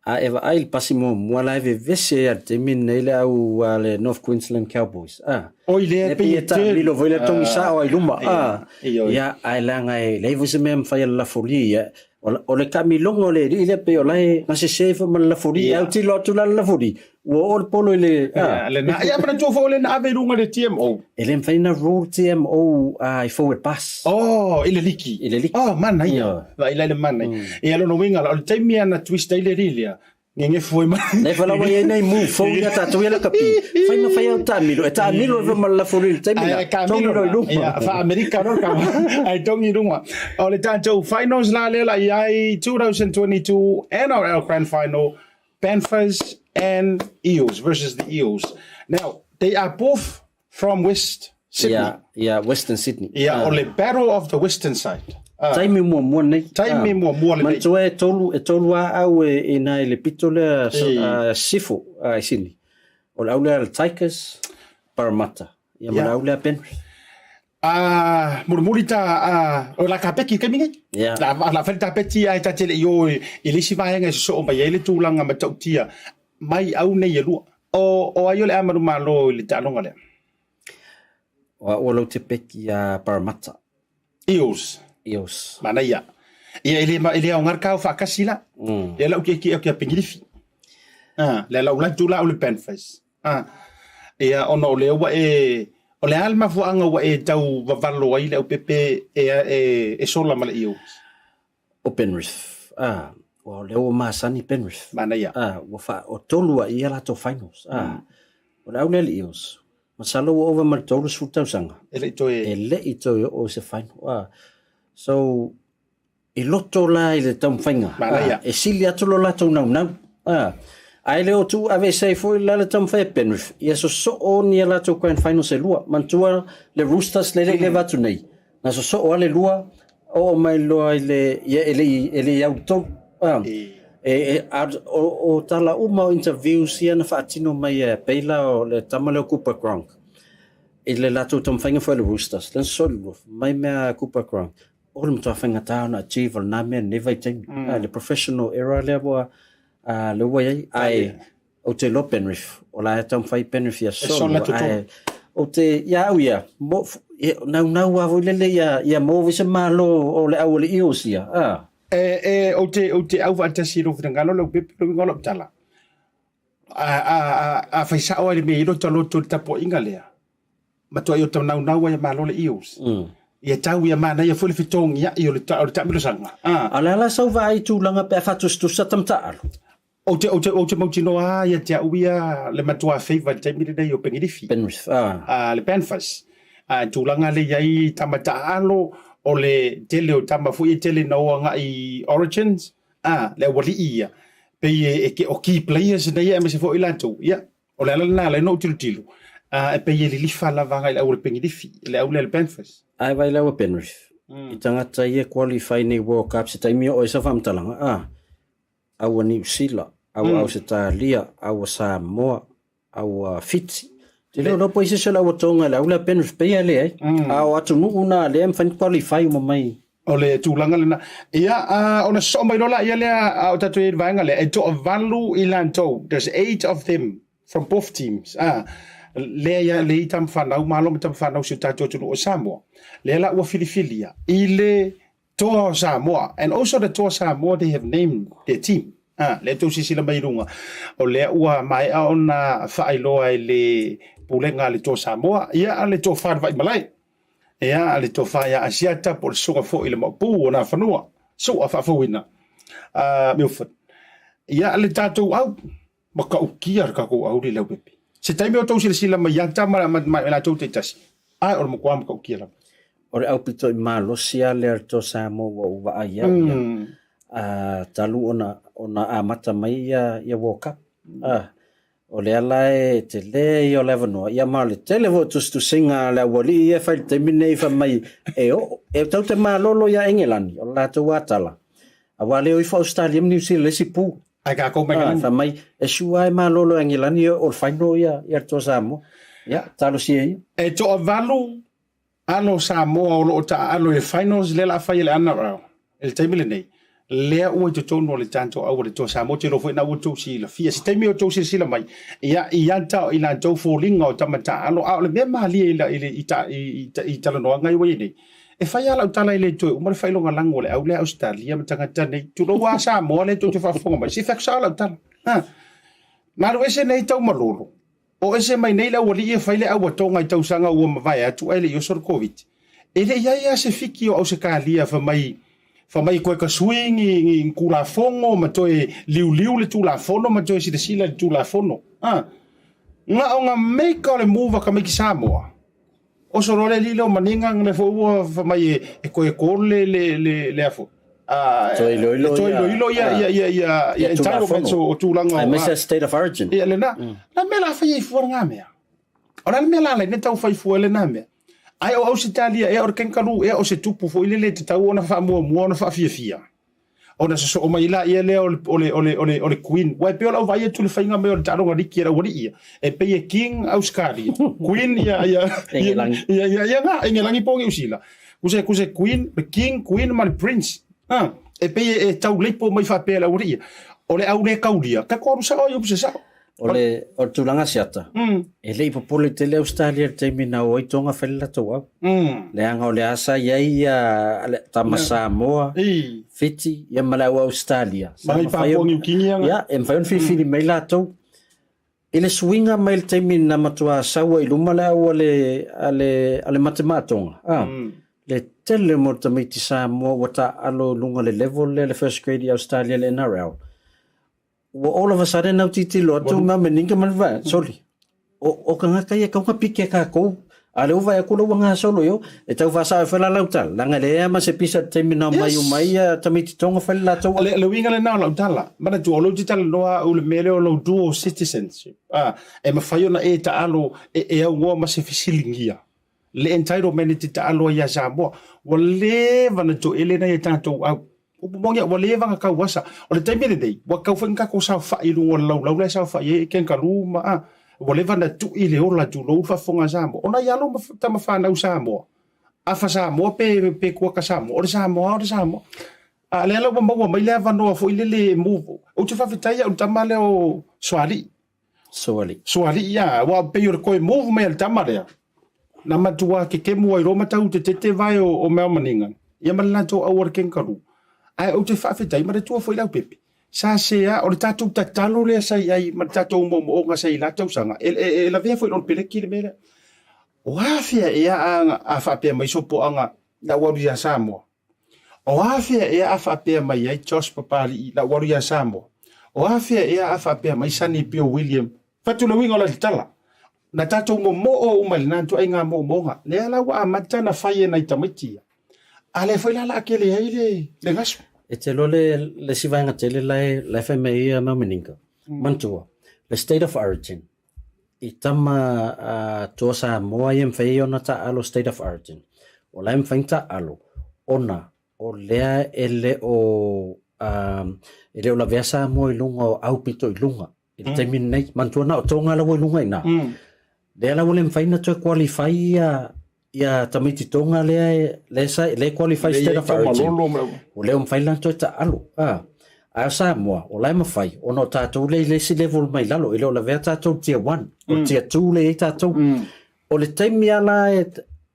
A e vaai i le pasi muamua la e vevesi ai a le taimi lenei le au a le North Queensland Cowboys. A. Oi lea e pei e taamilo foi le togi sao ai luma. A. Ia, ae leaga e leai foi se mea e mafai e le lafolie ia. O le taamiloga o le alii lea pei o la e gasese ai foi ma le lafolie. Ae autilo atu la le lafolie, ua oo le polo i le... A. Lena, ia manatua foi o lea na ave i luga i le TMO. E le mafai ona rule TMO i forward pass. Oh, i le liki. I le liki. Oh, manaia. Vaai la i le manaia. Ia lona uiga la, o le taimi lava na twist ai le alii lea, gegefu ai ma... Nei fa laua i ai nei move fou ia tatou ia lakapi. Fai ma fai au taamilo, e taamilo ai ma le lafoli i le taimi la. Ae taamilo la. I luga. Ia, faa-Amerika loa ka... Ae togi i luga. O le tatou finals la lea la i ai 2022 NRL Grand Final, Panthers and Eels versus the Eels. Now, they are both from West Sydney. Yeah, yeah, Western Sydney. Yeah, o le Battle of the Western Side. Taimi muamua nei. Taimi muamua lenei. Manatua e tolu, e tolu a au e, i nai le pito lea Sifo i Sydney. O le au lea le Tigers, Parramatta. Ia ma le au lea Penrith. A mulimuli ta a o la kapeti i le taimi nei. Yeah. La la fai le tapeti ae ta te le i o i le isi vaega e sosoo mai ai le tulaga matautia mai au nei e lua. O o ai o le a manumalo i le taaloga lea? O au o lau te peki a Parramatta. Eels. Eels. Manaia. Ia e le e le aoga le kao faakasi la. Lea la ou kiekie atu ia Pengilifi. Ah, lea la ou latu la o le Panthers. Ah, ia ona o lea ua e o le a le mafuaaga ua e tau vavalo ai le aupepe e e e sola ma le Eels? O Penrith. Ah, ua o lea ua masani Penrith. Manaia. Ah, ua fa o tolu a ia latou finals. Ah, o le au lea le Eels. Masalo ua ova ma le 30 tausaga. E le i toe E le i toe oo i se final. Ah, so I roto la i le taumafaiga, Manaia. e sili atu lo latou naunau. A, ae le o tuu aveese ai foi la le taumafai a Penrith, ia sosoo ni a latou Grand Finals e lua. Manatua le Roosters le le i leva atu nei, na sosoo a le lua, oo mai loa i le, ia e le i, e le i au i le tolu. A, e, e, a, o, o tala uma o interviews ia na faatino mai e pei la o le tama lea o Cooper Cronk. I le latou taumafaiga foi a le Roosters, lea na sosoo i le 2, mai mea a Cooper Cronk, o le matua faigata ona achieve o lena mea i lenei vaitaimi. Le professional era lea ua, lea ua i ai. Ae ou te iloa Penrith, o la e taumafai Penrith ia sosoo i le 2. Ae ou te, ia au ia, mo, naunau lava foi lele ia, ia maua foi se malo o le au o le Eels ia. E, e, ou te, ou te aufaatasi i lou finagalo, Leaupepe, o le uiga o lau tala, A, a, a, a fai sao ai le mea i lota loto i le tapuaiga lea, matuai o taunaunau ai a malo le Eels. Ia tau ia manaia foi le fetogiai o le, o le taamilosaga. A. A o le a la sau vaai i tulaga pe a faatusatusa tama taaalo? Ou te, ou te, ou te mautinoa lava ia te au ia le matua favour i le taimi lenei o Pengilifi. Penrith, a. A, le Panthers. A, tulaga lea i ai tama taaalo, o le tele o tama foi e tele ina o agai i Origins, A, le aualii ia, pei e, e, o key players nei aemaise foi i latou, ia, o le ala lena ala ai ona ou tilotilo, a, e pei e lilifa lava agai i le au a le Pengilifi, le au lea a le Panthers. Ae vaai le au a Penrith, i tagata ia e qualify nei World Cup se taimi o oe sau faamatalaga, a, au a Niu Sila, au a Ausetalia, au a Samoa, au Fiti. Te leo lopo i se lau tonga le au la pen pei ale ai. A o atunuu na le mfai qualify uma mai. O le tulaga lena. Ia, ona sosoo mai loa laia lea a o tatou i ai i le vaega lea, e toavalu i latou, there's eight of them from both teams, lea ia le i tama fanau, malo ma tama fanau si o tatou atunuu o Samoa. Lea la ua filifilia i le Toa o Samoa and also the Toa Samoa they have named their team. Ah, lea tou silasila mai i luga, o lea ua maea ona faailoa e le Pulega a le Toa Samoa, ia le Tofa i le Vaimalae, ia le Tofa ia Asiata po o le Susuga foi i le Maopu o Nafanua, Su'a Faafouina, Milford. Ia le tatou au, matautia le tatou auli Leaupepe. Se taimi o tou silasila mai ia tama ma, ma, ma latou taitasi, ae o le matua matautia lava. O le aupito i malosi lava lea o le Toa Samoa ua ou vaai au ia, talu ona, ona amata mai ia, ia World Cup. O lea la e tele ia o le avanoa, ia ma o le tele foi o tusitusiga a le aualii ia e fai i le taimi lenei fai mai e oo, e tau te malolo ia Engelani, o le latou lava tala, aua le o ifo Ausetalia ma Niu Sila i le isi pu. Ai kākou mai Fai mai, e sua e malolo e Angelani o le final ia, ia le Toa Samoa. Ia, talosia ia. E toavalu alo Samoa o lo o taaalo i le finals lea o le a fai e le NRL i le taimi lenei, lea ua i totonu o le tatou au a le Toa Samoa. Ou te iloa foi na ua outou silafia. Se taimi o outou silasila mai, ia, i ata i latou foliga o tama taaalo, a o le mea malie i, i, i, i, i, i talanoaga ia ua i ai nei, E fai lava lau tala e le toe uma le faailogalanu o le au lea Ausetalia ma tagata nei. Tulou lava Samoa lea tou te faafofoga mai. Se i fai atu sao lau tala. Ha. Na alu ese nei taumalolo. O ese mai nei le aualii e fai le auatoga i tausaga ua mavae atu ae le i oso le Koviti. E le i ai lava se fiki o Ausetalia fai mai fai mai toe tasui ni, ni, ni Tulafono ma toe liuliu le Tulafono ma toe silasila i le Tulafono. Ha. Na o na make o le move a tamaiti Samoa. Oso loa le alii lea o Maniga, lea foi ua fai mai e, e toe call le, le, le, le a foi. Toe iloilo toe iloilo ia, ia, ia, ia, ia entitlements o, o tulaga o... Aemaise a state of origin. Ia, lena. La mea la fai ai fua lena mea. O le a le mea la ala tau fai fua lena mea. Ae o Ausetalia ea o le kangaroo ea o se tupu foi lele e tatau ona faamuamua ona faafiafia. Ona sosoo mai laia lea o le, o le, o le, o le, o le Queen. Ua e pei o lau vaai atu i le faiga mai o le taaloga liki a le aualii ia. E pei e King Australia, Queen ia, ia, Engelangi. ia, ia, ia, nga, Engelangi po o Niu Sila. Kuse, kuse Queen, le King, Queen ma le Prince. Ha, e pei e, e tau leipo mai faapea le aualii ia. O le au le kaulia, ka koru sao ai upu se sao. O le, o le tulaga siata, e le i popole tele Ausetalia i le taimi na o ai Tonga fai le latou au. Leaga o le a sa i ai ia le tama Samoa, Fiti, ia ma le au Ausetalia. Sa mafai ona, ia, e mafai ona filifili mai latou. I le suiga mai i le taimi na matua sau ai i luma le au a le, a le, a le Matemaatoga, a, le tele mo tamaiti Samoa ua taaalo i luga o le level lea le first grade i Ausetalia le NRL. Ua all of a sudden au tilotilo atu ma meninga ma le vae, soli. O, o kangaka ia kauga pike kākou. A le ua vaai atu la ua gasolo i o, e tau faasao foi la lau tala, leaga e leai lava ma se pisa i le taimi na omai uma ai ia tamaiti Tonga fai le latou au. Le, le uiga lena o lau tala, manatua o lou talanoa au i le mea lea o lou dual citizenship, a, e mafai ona e taalo e, e aunoa ma se fesiligia le entitlement e te taalo ai ia Samoa. Ua leva ona toele nai a tatou au. Upu moni ua leva ona tauasa. O le taimi lenei, ua tatau foi ona tatou saofai i luga o le laulau la e saofai ai kangaroo ma a. Ua leva na tui le ola tulou le faafofoga a Samoa. Ona i alo ma tama fanau Samoa. Afa Samoa pe, pe kuaka Samoa. O le Samoa o le Samoa. A lea la ua maua mai le avanoa foi lele e move. Ou te faafetai au i le tama lea o Soalii. Soalii. Soalii, a, aua pei o le toe move mai a le tama lea, na matua kekemu ai loa ma tau tetete vae o, o Mel Maninga, ia ma le latou au o le Kangaroo. Ae ou te faafetai ma le tua foi Leaupepe. Sa sea, o le tatou tatalo lea sa i ai ma le tatou moomooga sa i la tausaga, e, e, e lavea foi i lona peleki le mea lea. O afea ea a, a faapea mai Sopoaga na ua alu ia Samoa? O afea ea a faapea mai ai Josh Papali'i la ua alu ia Samoa? O afea ea a faapea mai Sonny Bill William? Fatu le uiga o la tatala. Na tatou momoo uma i lena ituaiga moomooga. Lea la ua amata na fai e nai tamaiti ia. A lea foi la la tele ai le, le gasu. E te iloa le, le isi vaega tele la e, la e fai mai ai ia mau meninga. Manatua, le state of origin, i tama a Toa Samoa ia e mafai ai ona taaalo state of origin. O la e mafai ona taaalo ona o lea e le o um, e le o lavea Samoa i luga o au pito i luga i le taimi lenei. Manatua na o Tonga la ua i luga i ina. Lea la ua le mafai ona toe qualify ia ia tamaiti Tonga lea e lea sa lea e qualify state of origin. Ua le mafai la ona toe taaalo. Ah. A o Samoa, o la e mafai, ona o tatou lea i le isi level mai lalo, e le o lavea tatou tier 1, o le tier 2 lea e i ai tatou. O le taimi lava la e,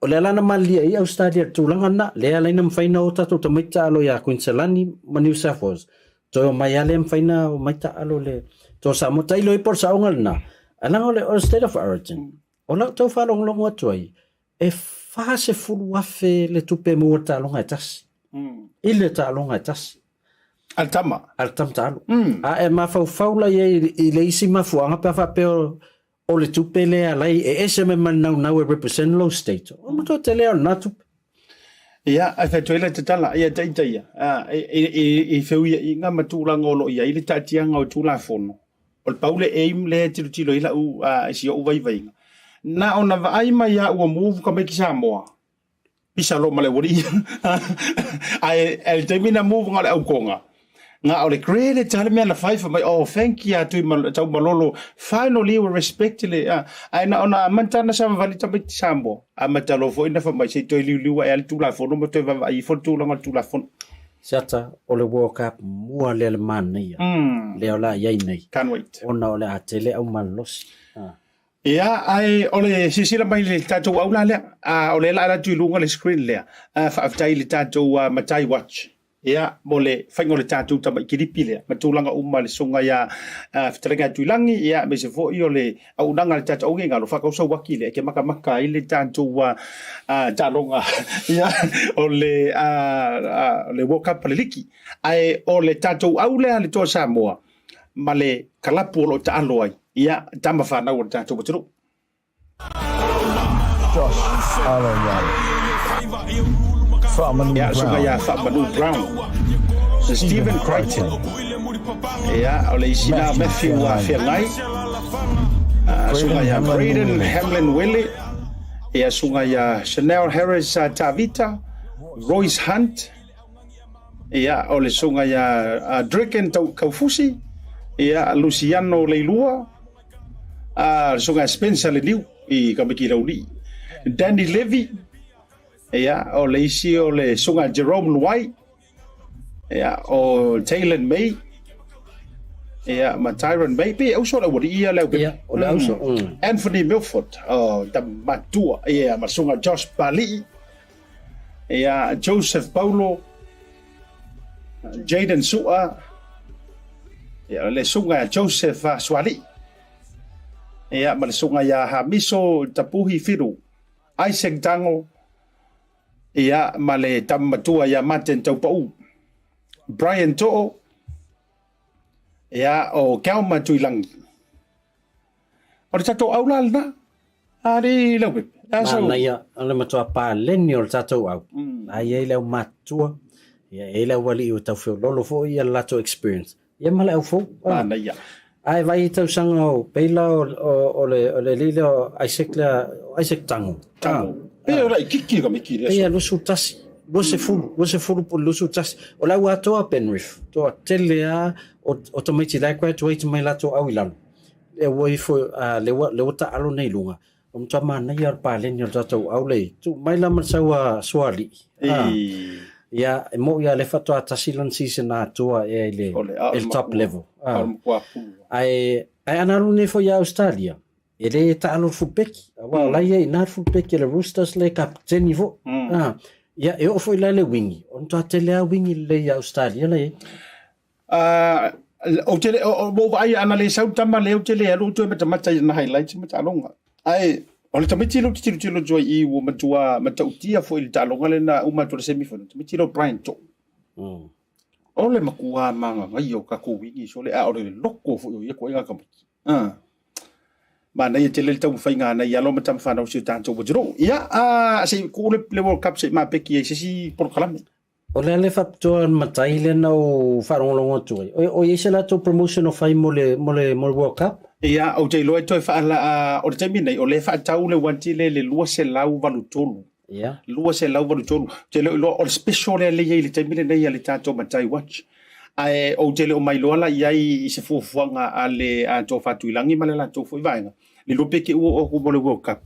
o lea la na malilie ai Australia i le tulaga lena, lea e ala ai ona mafai ona o tatou tamaiti taalo ia Kuiniselani ma New South Wales, toe omai lava lea mafai ona omai taalo le toa Samoa. Tailo ai po o le saoga lena, ae leaga o le state of origin. O lau tau faalogologo atu ai, e 40,000 le tupe e maua i le taaloga e tasi. I le taaloga e tasi. A le tama. A le tama taalo. A e mafaufau la i ai i le isi mafuaaga pe a faapea o le tupe lea la e ese mai ma le naunau e represent lou state, o matua tele lava o lena tupe. Ia, ae fai atu ai la tatala, ia ita ia, i feuiaiga ma tulaga o lo o i ai le taatiaga o Tulafono, O le pau le aim lea e tilotilo ai lau i si ou vaivaiga, na ona vaai mai lava ua move tamaiti Samoa, pisa loa ma le aualii ae i le taimi na move na o le aukoga, na o le credit lava le mea na fai, fai mai oh thank you Taumalolo, finally we respect le, ae na ona amata ona savavali tamaiti Samoa, amata loa foi ona fai mai se i toe liuliu ae lava le Tulafono ma toe vaavaai ifo le tulaga o le Tulafono. Siata, o le World Cup mua lea le manaia, lea o le a i ai nei. Can't wait. Ona o le a tele au malolosi. Ia, ae o le silasila mai i le tatou au la lea, o lea la alu atu i luga le screen lea, faafetai i le tatou Matai Watch, ia, mo le faiga o le tatou tamai kilipi lea, ma tulaga uma le susuga ia Fetalaiga ia Tuilagi, ia, aemaise foi o le auaunaga a le tatou augegalo faatausauaki lea e te matamata ai le tatou taaloga ia, o le, le World Cup a le liki. Ae o le tatou au lea le Toa Samoa ma le kalapu o lo o taalo ai, ia, tama fanau a le tatou atunuu. Josh Aloiai. Faamanu Ia, suka Brown. ia Faamanu Brown. Stephen Stephen Crichton. Crichton. Ia, o le isi na Matthew Matthew Feagai. Feagai. Suka Braden ia Hamlin Braden Wele. Hamlin Wele. Ia, suka ia Chanel Harris Tavita. Royce Hunt. Ia, o le suka ia Draken Kaufusi. Ia, Luciano Leilua. A, le suka ia Spencer Leniu i Kamiki Laulii. Danny Levy. Ia, o le isi o le suka Jerome Luai. Ia, o Taylor May. Ia, ma Tyron May. Pe auso le aualii ia le au. Ia, o le auso. Anthony Milford, o tamatua. Ia, ma suka Josh Palii. Ia, Joseph Paulo. Jaden Sua. Ia, le suka Joseph Suali. Ia, ma le suka ia Hamiso Tapuhi Firu. Isaac Tango. Ia, ma le tama matua ia Martin Taupau. Brian To'o. Ia, o Kelma Tuilangi. O le tatou au la lena. A le Laupepe. Manaia, o le matua paleni o le tatou au. La e i ai le aumatutua, ia e i ai le aualii ua tau feololo foi ia le latou experience. Ia ma le au fou. Manaia. Ae vaai i tausaga o Peila o, o, o le, o le alii lea o Isaac lea, Isaac Tango. Tango. Pei o laitiiti ka miki i le aso. Pei e 21, 20, 20 po o le 21. O le au atoa Penrith, toatele lava o, o tamaiti la e graduate mai latou au i lalo. e ua ifo a le ua le ua taalo nei luga o matua manaia o le paleni o le tatou aulei tuu mai la ma le sau a Sualii a ia e moʻi a le faatoa tasi lana season atoa ea i le i le top level a ae ae ana alu nei foi ia Australia e le taalo le fulpeki aua o la ia i ina le fulpeki a le Roosters le kapiteni foi a ia e oo foi la i le wingi o le matua tele lava wingi lelei ia Australia la i ai. Ou te le, ua ou vaai ana le sau le tama lea ou te le alu ou toe matamata i ana highlights ma taaloga. Ae o le tamaiti lea ou te tilotilo atu ai i i ua matua matautia foi i le taaloga lena uma atu o le semi final, tamaiti lea o Brian To'o. O le matua magagaia o tatou wingi sole, a o le loko foi o ia ituaiga tamaiti. Manaia tele le taumafaiga a nai alo ma tama fanau o si o tatou atunuu. Ia, se i tuu le World Cup se i mapeki ai i se isi polokalame. O le a le faapitoa le matai lea na ou faalogologo atu ai, o i ai se latou promotion o fai mo le, mo le, mo le World Cup? Ia, ou te iloa e toe faala, o le taimi nei, o lea e faatau le uati lea i le 283. Ia. 283. Ou te le o iloa, o le special lea lea e i ai i le taimi lenei a le tatou Matai Watch. Ae ou te le o mailoa la i ai i se fuafuaga a le Tofa Tuilagi ma le latou foi vaega, le iloa pe te i ua oo atu mo le World Cup.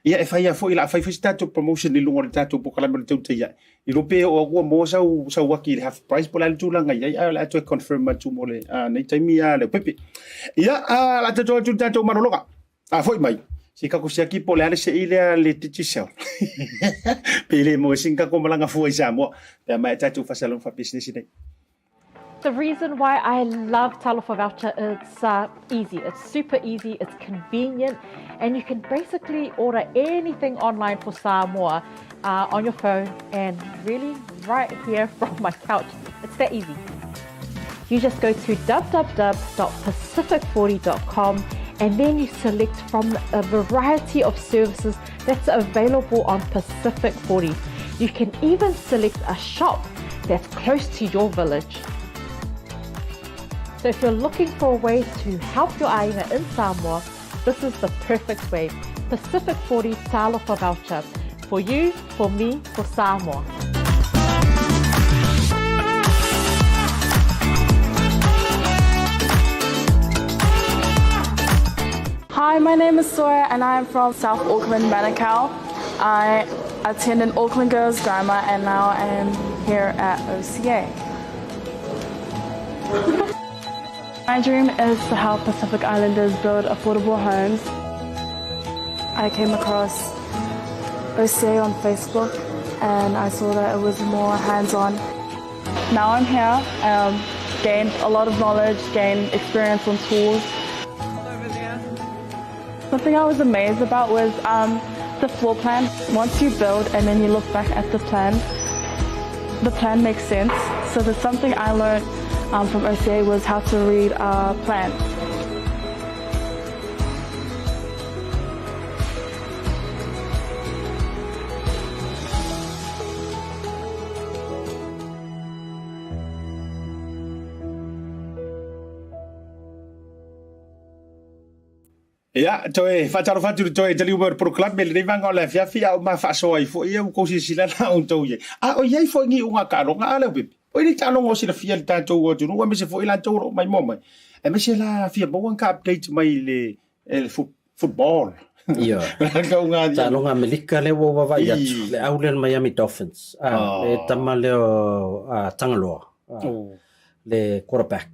Ia, e fai lava foi, o le a fai foi se tatou promotion i luga o le tatou polokalame o le Tautai Ae. I lou pe oo atu ua maua sau, sau aki i le half price po o le a le tulaga i ai, ae o le a toe confirm atu mo le nei taimi Leaupepe. Ia, o le a tatou atu i le tatou malologa. A foi mai, se i tatou siaki po o le a le sei lea a le Digicel. Pe le maua ai sina tatou malaga fua i Samoa, pe a maea tatou faasalalauga faapisinisi nei. The reason why I love Talofa Voucher it's uh, easy. It's super easy, it's convenient, and you can basically order anything online for Samoa uh, on your phone and really right here from my couch. It's that easy. You just go to www.pacific40.com and then you select from a variety of services that's available on Pacific 40. You can even select a shop that's close to your village. So if you're looking for a way to help your aina in Samoa, this is the perfect way. Pacific 40 Talofa Voucher. For you, for me, for Samoa. Hi, my name is Sawyer and I am from South Auckland, Manukau. I attended Auckland Girls Grammar and now I am here at OCA. My dream is to help Pacific Islanders build affordable homes. I came across OCA on Facebook and I saw that it was more hands-on. Now I'm here, um, gained a lot of knowledge, gained experience on tools. Something I was amazed about was um, the floor plan. Once you build and then you look back at the plan, the plan makes sense. So there's something I learned um, from OCA was how to read a plan. Ia, toe faatalofa atu i le toe taliu mai o le polokalame i lenei vaega o le afiafi, a o ma faasoa ai foi ia ua tou silasila la outou i ai. A o i ai foi ni iuga taaloga a Leaupepe? O i ai taaloga o silafia e le tatou atunuu aemaise foi i latou o lo o maimoa mai, aemaise la fia maua ni ka update mai i le football. Ioe. Taaloga Amerika lea ua ou vaavaai atu, le au lea o le Miami Dolphins, a, le tama lea o Tagaloa, le quarterback.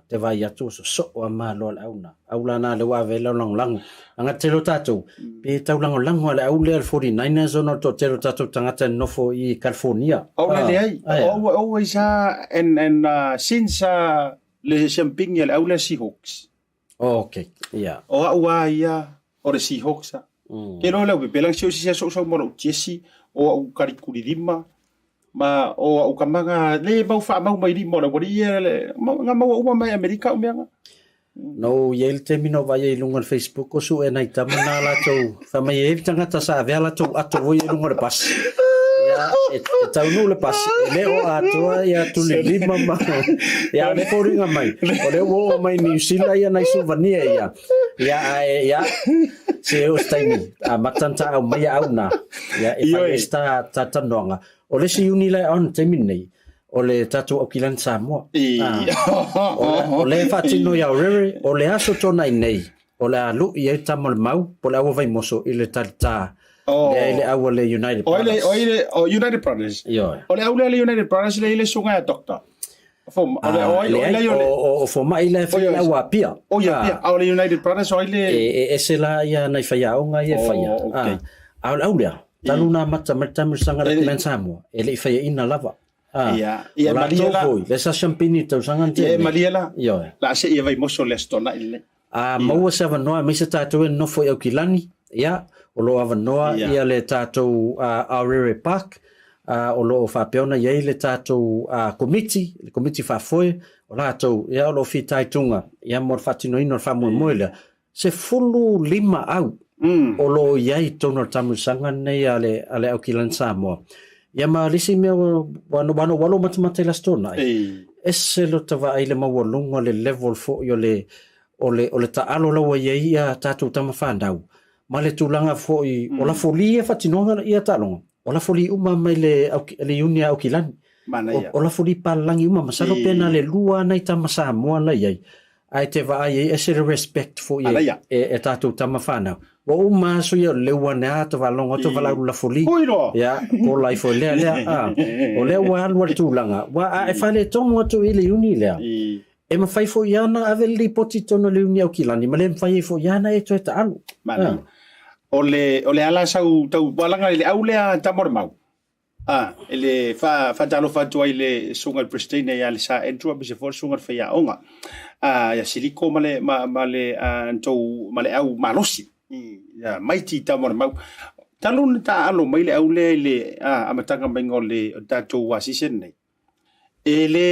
Te vaai atu o sosoo a malo le au na. Au la na lea ua ave ai lau lagolago. Leaga tele o tatou, pe tau lagolago a le au lea le 49ers ona o le toatele o tatou tagata e nonofo i California. O le leai, always and and since le siampini a le au lea Seahawks. Oh, okay. Yeah. O au a ia o le Seahawks a. Ke loa leo pepe lang sio sisia so so mo lou tiesi o au kalikuli lima ma o au kamaga le mau wha mau mai lima o le wari ia le nga maua uma mai Amerika o meanga. No i ai le taimi na ou vaai ai i luga o le Facebook o sue nai tama na latou fai mai e i ai le tagata sa avea latou ato foi i luga o le pasi. Ia, e, e taunuu le pasi, e le o atoa ia tulilima ma ia o le foliga mai. O lea ua oo mai Niu Sila ia nai suvania ia. Ia ae ia se o se taimi amata ona taau mai au na. Ia e fai ai se ta talatalanoaga. O le isi uni la e on i le taimi lenei, o le tatou Aukilani Samoa. O le faatino i Aorere, o le aso Toonai nei. o le a lu'i ai tama o le mau po o le au a Vaimoso i le talita lea i le au a le United Brothers. O le United Brothers? Ioe. O le au lea a le United Brothers lea i le susuga ia Doctor? O le o ai o le o fomai la e fai le au a Apia. O ia Apia. A o le United Brothers o ai le E ese la ia nai faiaoga ia e faia. A o le au lea, talu ona amata mai le taamilosaga a le Clan Samoa, e le i faiaina lava. Ia, ia O malie latou la. foi, le sa siampini i le tausaga na tea Ia nei. malie la. Ioe. La a seia Vaimoso le Aso Toonai lenei. A maua se avanoa aemaise tatou e nonofo i Aukilani, ia, o lo o avanoa Ia. ia le tatou Aorere Park, o lo o faapea ona i ai le tatou Komiti, le Komiti Faafoe, o latou, ia, o lo o fitaituga, ia, mo le faatinoina o le faamoemoe lea. 15 au o lo o i ai i totonu o le taamilosaga lenei a le, a le Aukilani Samoa. Ia ma le isi mea ua, ua, ua ua alo matamata i le Aso Toonai, ese lota vaai i le maualuga o le level foi o le, o le, o le taalo la ua i ai ia tatou tama fanau, ma le tulaga foi o lafoli ia e faatinoina ia taaloga, o lafoli uma mai le, le iuni a Aukilani. Manaia. O, o lafoli palalagi uma, masalo pe na le lua nai tama Samoa la i ai. Ae te vaai ai, ese le respect foi e, Manaia. e, e tatou tama fanau. Ua uma aso ia o le leu ane a ta faalogo atu valaau lafoli. Hui loa. Ia, kola ifo lea lea. A, o lea ua alu a le tulaga. Ua a e faaletonu atu i le iuni lea. E mafai foi ia ona ave le lipoti i totonu o le iuni Aukilani ma le mafai ai foi ia ona e toe taalu. Manaia. O le, o le ala sau tau walaga i le au lea tama o le mau. A, e le wha, whatalofa atu ai le susuga i le Presidente ia le Sir Andrew aemaise foi le susuga i le faiaoga. A, ia Siliko ma le, ma, ma le, a, tou, ma le au malosi. Ia, mighty tama o le mau. Talu na taalo mai le au lea i le, a, amataga maiga o le, o le tatou asisi lenei. E le,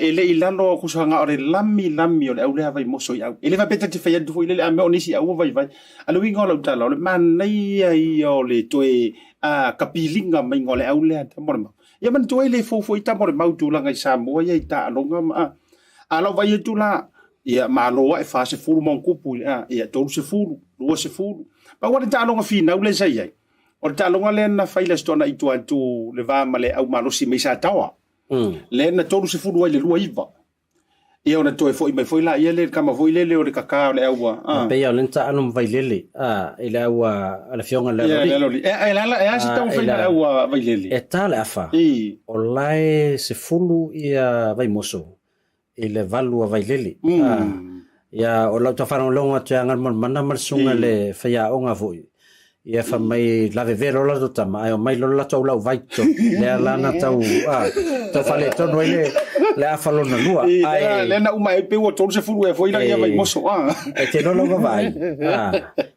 e le i lalo o kusaga o le lami lami o le au lea Vaimoso i au. E le faapea ta te fai atu foi lele a mea o nisi au ua vaivai. A le uiga o lau tala, o le manaia ia o le toe a, kapiliga maiga o le au lea tama o le mau. Ia manatua e le fou foi tama o le mau tulaga i Samoa ia i taaloga ma a. A lau vaai atu la, ia malo ae 40 ma ona tupu i le a, ia 30, 20. Pau lava le taaloga finau lea sa i ai, O le taaloga lea na fai i le Aso Toonai i tua atu le va ma le au malosi mai Sataoa. Lea na 30 ai le 29. Ia ona toe foi mai foi laia lea i le tama foi lele o le kaka o le au a. E pei o lea na taalo ma Vailele i le au a le Afioga i le Alolii. Ia le Alolii. E le a se taumafaiga a le au a Vailele? E ta le afa, o la e 10 ia Vaimoso i le valu a Vailele. Ia, o lau tau faalogologo atu ia Galumalemana ma le susuga i le faiaoga foi, ia fai mai lavevea loa latou tama, ae omai loa le latou au lauvai totonu. Lea la na tau, tau faaletonu ai le, le afa lona lua. Ae, lea na uma ai pei ua 30 ea foi la ia Vaimoso. E te iloa lau vaavaai,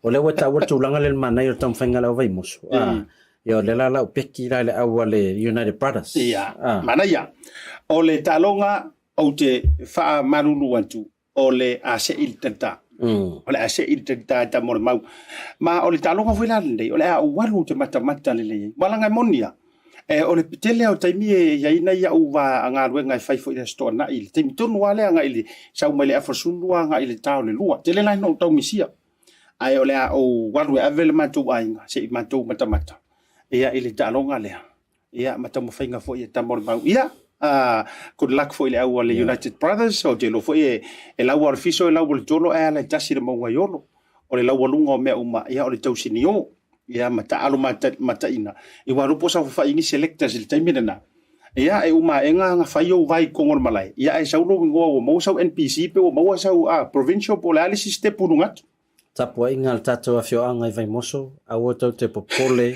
o lea ua taua le tulaga lea i le manaia o le taumafaiga a le au Vaimoso. Ia, o lea la lau peki la i le au a le United Brothers. Ia, manaia. O le taaloga ou te faamalulu atu, o le a sei le talita. O le a sei le talita e tama o le mau. Ma o le taaloga foi la lenei, o le a ou alu ou te matamata lelei ai. Ua laga e moni a, e, o le tele o taimi e i ai nai au va galuega e fai foi i le Aso Toonai, i le taimi tonu lava lea agai i le sau mai le afasulu agai i le ta o le lua. Tele la ina ou tau misia. Ae o le a ou alu e ave le matou aiga se i matou matamata ia i le taaloga lea. Ia, ma taumafaiga foi e tama o le mau. Ia, good luck foi i le au a le United Brothers, ou te iloa foi e, e laua o le fiso e laua o le tolo, ae ala e tasi le mauga i Olo. O le laualuga o mea uma, ia, o le tausinio, ia, ma taalo mataina. I ua alu po o saofafai ni selectors i le taimi lena. Ia, e uma aega na fai ou vai i totonu o le malae, ia, ae sau lou igoa ua maua sau NPC pe ua maua sau provincial po o le a le isi step i luga atu. Tapuaiga a le tatou afioaga i Vaimoso, aua tou te popole,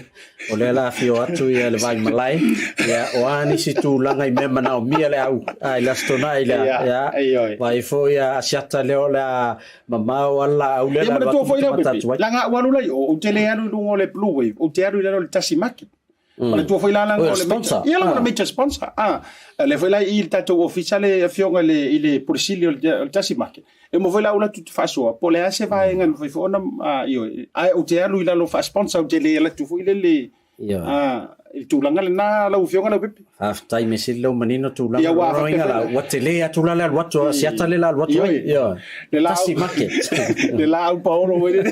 o lea la afio atu ia le Vaimalae, ia o a nisi tulaga i mea manaomia le au a i le Aso Toonai lea, ia, vaai foi ia Asiata lea o le a mamao a le laau lea o le a alu atu matamata atu ai. Leaga au alu la i o, ou te le alu i luga o le Blue Wave, ou te alu i lalo o le Tasi Market. Manatua foi la o le sponsor. Ia la o le major sponsor. Ah, le foi la i le tatou ofisa le afioga i le i le Pule Sili o le Tasi Market. E uma foi la ula tu te faasoa po o le a se vaega e mafai foi ona ioe. Ae ou te alu i lalo faa-sponsor ou te le alu atu foi lele i le tulaga lena lau afioga Leaupepe. Faafetai mea sili lea ua manino tulaga. Ia ua ua tele atu la le alu atu a Asiata le la alu atu ai. Ioe. Tasi Market. Le laau paolo foi lele.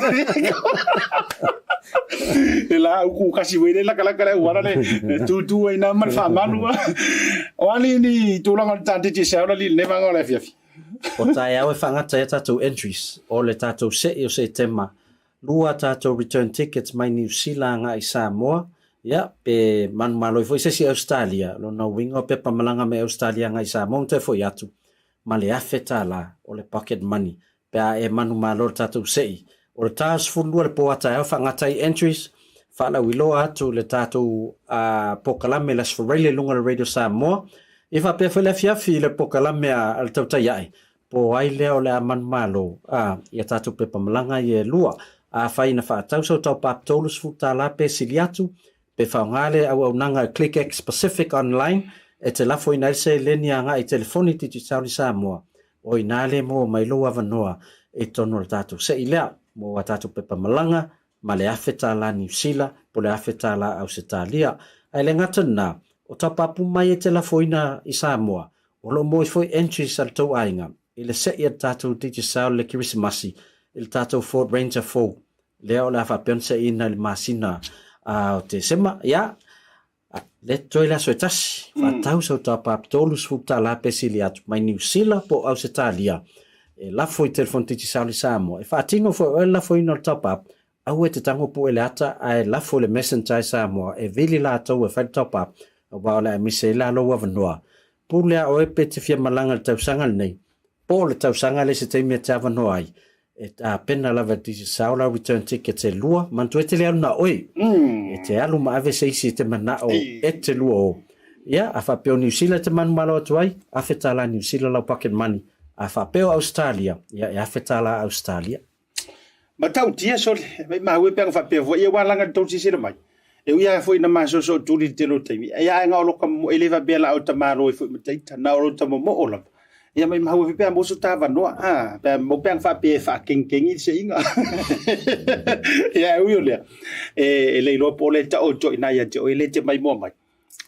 Le laau kukasi foi lele lakalaka le auala le tutu ai na ma le faamalu. O a ni tulaga o le ta Digicel alii i lenei vaega o le afiafi? O taeao e faagata ai a tatou entries o le tatou se'i o Setema. Lua tatou return tickets mai Niu Sila agai i Samoa, ia, pe manumalo ai foi se isi Ausetalia, lona uiga o pepa malaga mai Ausetalia agai i Samoa ma toe foi atu ma le $1,000 o le pocket money pe a e manumalo i le tatou se'i. O le ta 12 i le po a taeao e faagata ai entries, faalauiloa atu le tatou polokalame i le Aso Faraile i luga o le Radio Samoa, ia faapea foi le afiafi i le polokalame a le Tautai Ae, po o ai lea o le a manumalo i a tatou pepa malaga ia e lua. Afai na faatau sau top-up $30 pe sili atu, Pe faoga le auaunaga ClickX Pacific Online e te lafoina ai le seleni agai i telefoni dijitali Samoa, o i ina le maua mai lou avanoa i totonu o le tatou se'i lea mo a tatou pepa malaga ma le $1,000 Niu Sila po o le $1,000 Ausetalia. Ae le gata lena, o tapapu mai e te lafoina i Samoa, o lo o maua ai foi entries a le tou aiga i le se'i a le tatou Digicel i le Kerisimasi i le tatou Ford Ranger fou lea o le a faapea ona seiina i le masina o Tesema, ia, le toe le aso e tasi, faatau sau tapa $30 pe sili atu mai Niu Sila po o Ausetalia, e lafo i telefoni Digicel i Samoa. E faatino foi oe le lafoina o le top up, aua e te tago pue le ata ae lafo i le messenger i Samoa e vili latou e fai le top up, aua o le a misi ai la lou avanoa. Pule a oe pe te fia malaga i le tausaga lenei, Po o le tausaga lea se taimi e te avanoa ai, e tapena lava e Digicel lau return tickets e lua, manatua e te le alu na oe, e te alu ma ave se isi e te manao e te lua o. Ia, a faapea o Niu Sila e te manumalo atu ai, $1,000 Niu Sila lau pocket money, a faapea o Ausetalia, ia e $1,000 Ausetalia. Matautia sole, maimau e pe ana faapea foi, ia ua laga le tou silasila mai. E ui lava foi ina masoosoo tuli i le tele o taimi, ia ae na o lota momo'o, e le faapea la o ta malo ai foi ma taita, na o lota momo'o lava. Ia maimau e pe a maua so ta avanoa, a, pe a maua pe ana faapea e faakegikegi le seiga. Ia ae ui o lea, e le iloa po o le taoto i ina ia te oe, e le te maimoa mai.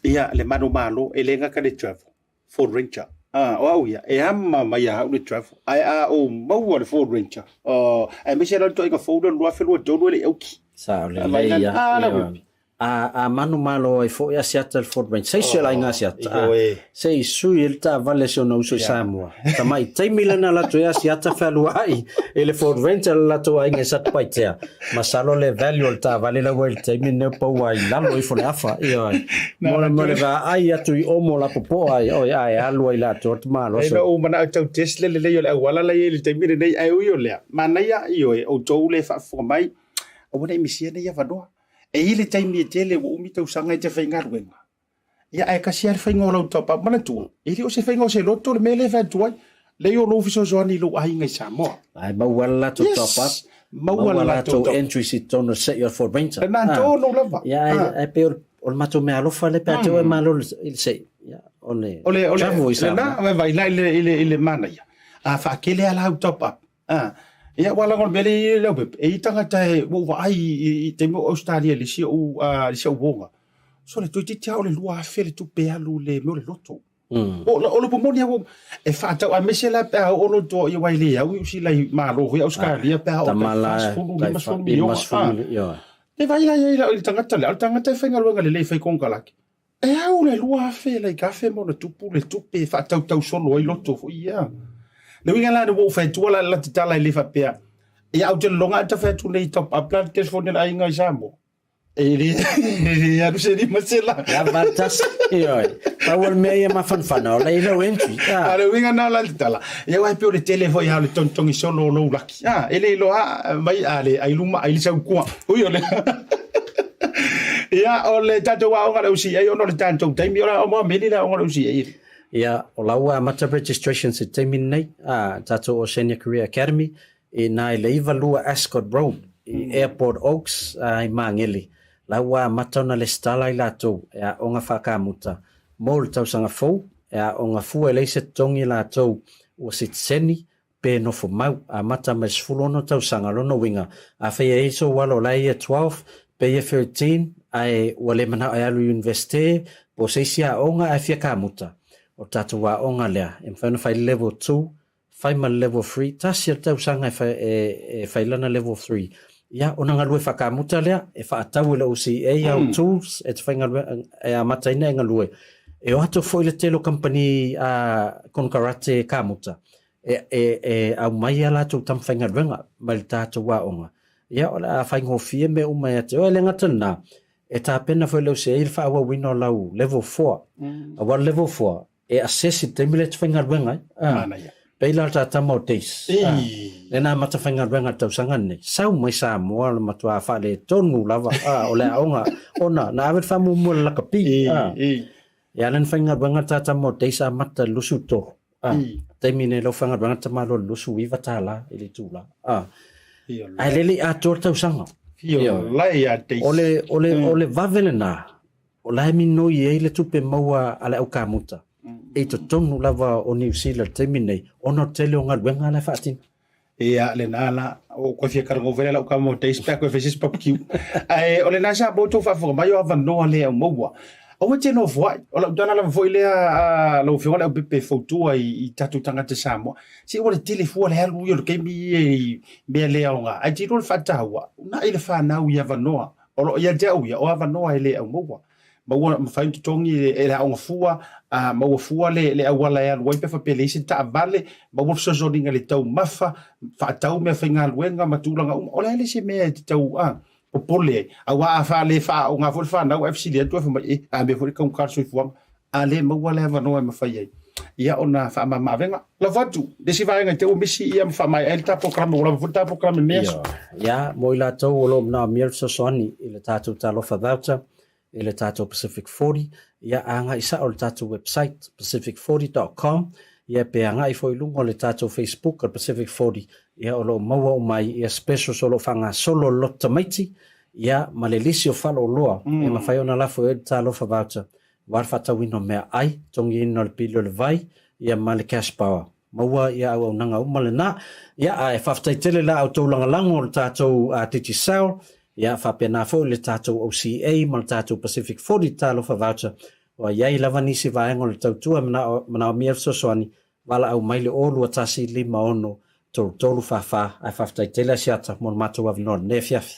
Ia le manumalo, e le gata le travel, Ford Ranger. Ah, o au ia, e ama mai ia au le travel. Ae a ou maua le Ford Ranger, oh, aemaise la le toaiga fou lea o le 2023 e le i auki. Sao lelei ia. Ah, la whip. A, a manumalo ai foi Asiata le Ford Ranger. Se isi o le aiga Asiata. Oh, ioe. Se i sui ai le taavale a si ona uso i Samoa. Tamai taimi lena latou e Asiata fealuai i le Ford Ranger le latou aiga i Satupaitea. Masalo le value o le taavale la ua i le taimi lenei o pau ai i lalo ifo le afa, ioe. Mo le, mo le vaai atu i omo lapopoa ai, oi, ae alu ai latou atu malosi. E na ou manao e tau test le lelei o le auala la e i ai i le taimi lenei, ae ui o lea, manaia, ioe, outou le faafofoga mai, aua ne i misia nei avanoa. E i ai le taimi e tele ua umi tausaga e te faigaluega, Ia, ae tasi lava le faiga o lau top up. Manatua, e le o se faiga o se loto le mea lea e fai atu ai. Leai o lou fesoasoani i lou aiga i Samoa. Ae maua le latou Yes! top up, Maua maua le latou latou top. entries i totonu o le se'i o le Ford Ranger. Lena tonu lava. Ia, ae, ae pei o le, o le matou meaalofa lea pe a te oe malo i le se'i. Ia, o le O le, o le, travel i Samoa. lena, vaivai la i le, i le, i le manaia. A faakele lava lau top up. A, ia, aua leaga o le mea lea e i ai Leaupepe, e i ai tagata e, ua ou vaai i, i taimi o Ausetalia i le isi ou, a, le isi au uoga, sole, toeitiiti lava o le 2000 le tupe alu i le mea o le loto. O, o le upu moni lava, e faatau, aemaise la pe a oo loa i tua, aua e le au i usila i Malo foi Ausetalia pe a oo tai 40, 50 miliona. A, e vaai la i ai i le tagata lea, o le tagata e faigaluega lelei e fai konekarate, E au le 2000 like afe ma ona tupu le tupe e faatautau solo ai loto foi ia. Le uiga la ua ou fai atua la la tatala e le faapea. Ia au te lologa a ta fai atu nei top up la le telefoni a le aiga i Samoa. E le e le alu se 500. Ia va tasi. Ioe. Pau o le mea ia mafanafana o la i lau entry. A le uiga na la tatala. Ia aua e pei o le tele foi a o le togitogi solo o lou laki. A e le iloa mai a le ai luma ai le saukua. Ui o le Ia, o le tatou aoga le OCA, ona o le tatou taimi, o le aoga meli le aoga le OCA. Ia, o la ua amata registrations i le taimi lenei, a, tatou Oceania Career Academy, i ina i le 92 Ascot Road, i Airport Oaks, a, i Magele. La ua amata ona lesitala i latou e aoga faakamuta mo le tausaga fou, e aoga fua e leai se totogi latou ua sitiseni, pe nofo mau, amata mai le 16 tausaga, lona uiga, afai e i ai sou alo o la e Year 12, pe Year 13, ae ua le manao e alu i Universite, po o se isi aoga ae fia kamuta, o le tatou aoga lea, e mafai ona fai le Level 2, fai ma le Level 3, tasi le tausaga e fai, e, e fai lana Level 3. Ia, ona galue faakamuta lea, e faatau e le OCA au tools e te faigaluega, e amataina e galue. E o atu foi le tele o kamupani a konekarate kamuta. e, e, e aumai a latou tama faigaluega mai le tatou aoga, ia o le a faigofie mea uma ia te oe. E le gata i lena, e tapena foi le OCA i le faaauauina o lau level 4. Aua o le level 4, e assess i le taimi lea e te faigaluega ai. Ah, Manaia. pei la o le ta tama o Dace, ah, lea na amata faigaluega i le tausaga lenei, sau mai Samoa le matua faaletonu lava, ah, o le aoga, ona na ave le faamuamua i le lakapi, ah. E ala ona faigaluega le ta tama o Dace amata i le 23, ah, taimi nei lau faigaluega tamaloa i le $29 i le itula, ah. Ae le le i atoa le tausaga. Ioe. O le, o le, o le vave lena, O la e minoi ai le tupe maua a le au kamuta i totonu lava o Niu Sila i le taimi nei ona o le tele o galuega la e faatino. Ia, lena la, o koe fia karangova lea lau kamo days pea koe fai se isi barbecue. Ae o lena sa mo tou faafofoga mai o avanoa lea o maua. Aua te nofo ai, o lau tala lava foi lea a lau afioga le aupepe e fautua i tatou tagata Samoa. Se ua le tele fua le alu ia o le taimi ia i mea le aoga. Ae te iloa le faataua, uunai le fanau i avanoa. O lo o ia te au ia, o avanoa e le aumaua. Maua, mafai ona totogi e le aoga fua, a maua fua le, le auala e alu ai pe faapea e leai se taavale, maua le fesoasoaniga i le taumafa, faatau meafaigaluega ma tulaga uma. O le a le isi mea e te tau, a, popole ai? Aua a faa le faaaoga foi le fanau ae fesili atu ae fai mai, e, a mea foi le taugata le soifuaga. A le maua le avanoa e mafai ai ia ona faamama-avega. Lafo atu le isi vaega i te ua misi ia ma faamaea ai le ta polokalame, ua lava foi le ta polokalame i lenei aso. Ia, mo i latou o lo o manaomia le fesoasoani i le tatou Talofa Voucher i le tatou Pacific 40, ia agai sao i le tatou website pacific40 dot com, ia pe agai foi i luga o le tatou Facebook o le Pacific 40, ia o lo o maua uma ai ia specials o lo o faagasolo le loto tamaiti, ia ma le lisi o faleoloa e mafai ona lafo i ai le Talofa Voucher Aua le faatauina o mea ai, totogiina o le pili o le vai, ia ma le cash power. Maua ia auaunaga uma lena. Ia, ae faafetai tele la outou lagolago o le tatou Digicel, ia faapena foi le tatou OCA ma le tatou Pacific 40 Talofa Voucher. Ua i ai lava nisi vaega o le tautua e manao, manaomia le fesoasoani, valaau mai le 0 2 1 5 6 3 3 4 4 ae faafetai tele Asiata mo le matou avanoa i lenei afiafi.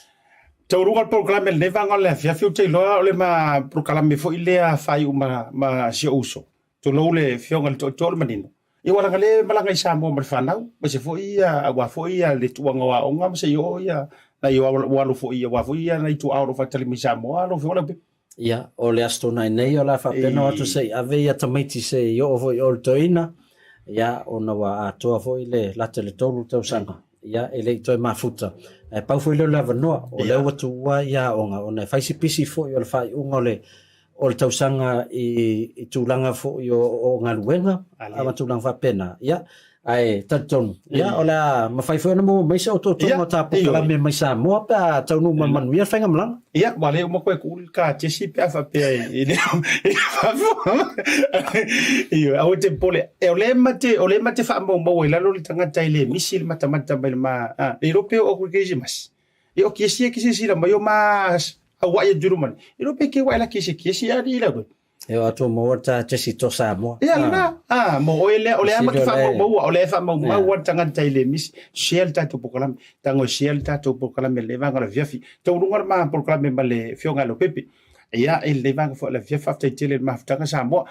Taualuga le polokalame i lenei vaega o le afiafi, ou te iloa o le ma polokalame foi lea faaiu ma, ma si ou uso. Tulou le Afioga i le Tootoo o le Manino. Ia ua leaga le malaga i Samoa ma le fanau, aemaise foi ia, aua foi ia le tuuaga o aoga ma se i oo ia nai o ua alu foi aua foi ia nai tuaa o lo o faatali mai i Samoa lau Afioga Leaupepe. Ia, o le Aso Toonai nei o le a faapea ona o atu se i ave ia tamaiti se i oo foi i o i le toeaina, ia, ona ua atoa foi le lata i le tolu tausaga, ia, e le i toe mafuta. Ae pau foi lea o le avanoa, o lea ua tuua ia aoga, ona e fai si pisi foi o le faaiuga o le, o le tausaga i, i tulaga foi o, o galuega, ma tulaga faapena, ia, Ae talitonu, ia, o le a mafai foi ona maua mai se otootoga o ta polokalame mai Samoa pe a taunuu ma le manuia le faigamalaga. Ia, ua le uma koe ku'u le katesi pe a faapea e le Ioe, aua e te popole. E o lea ma te, o lea ma te faamaumaua i lalo le tagata e le misi le matamata mai le ma, a, le iloa pe oo atu i le Kerisimasi. Ia o kiesi e ke silasila mai o ma aua'i atu i luma nei. E iloa pe ke ua'i la kiesi kiesi a ni lau. E o atu maua ta Jesse to Samoa. Ia lena. Ah, mo oe lea, o lea ma te faamaumaua, o lea e faamaumaua le tagata i le misi. Share le tatou polokalame. Tago e share le tatou polokalame i lenei vaega o le afiafi. Taualuga le ma polokalame ma le Afioga ia Leaupepe. Ia, i lenei vaega foi o le afiafi, faafetai tele i le mafutaga Samoa.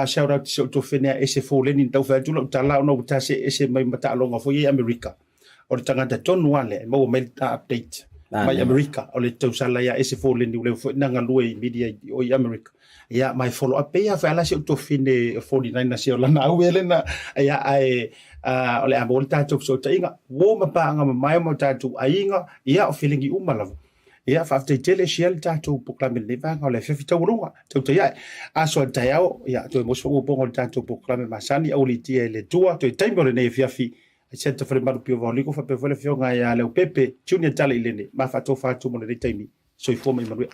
Shout out i si ou tuafafine ia Ese Foleni, na tau fai atu lau tala ona ua ta see ese mai ma taaloga foi ia i Amerika. O le tagata tonu lava lea e maua mai le update mai Amerika, o le tausala ia ese foleni ua leva foi ona galue i media i o i Amerika. Ia ma e follow up pea foi ala si ou tuafafine o 49 sia o lana au ea lena. Ia ae o le a maua le tatou fesootaiga. Uo ma paaga mamae ma o tatou aiga, ia o felegi uma lava. Ia, faafetai tele, share le tatou polokalame i lenei vaega o le afiafi taualuga, tautai ae. Aso a le taeao, ia, toe maua se faaopoopoga o le tatou polokalame masani, aualiitia e le Atua, toe taimi o lenei afiafi, Asiata Falemalu Pio Vaoliko faapea foi le Afioga ia Leaupepe Junior Tala Ilene, ma faatofa atu mo lenei taimi. Soifua ma ia manuia.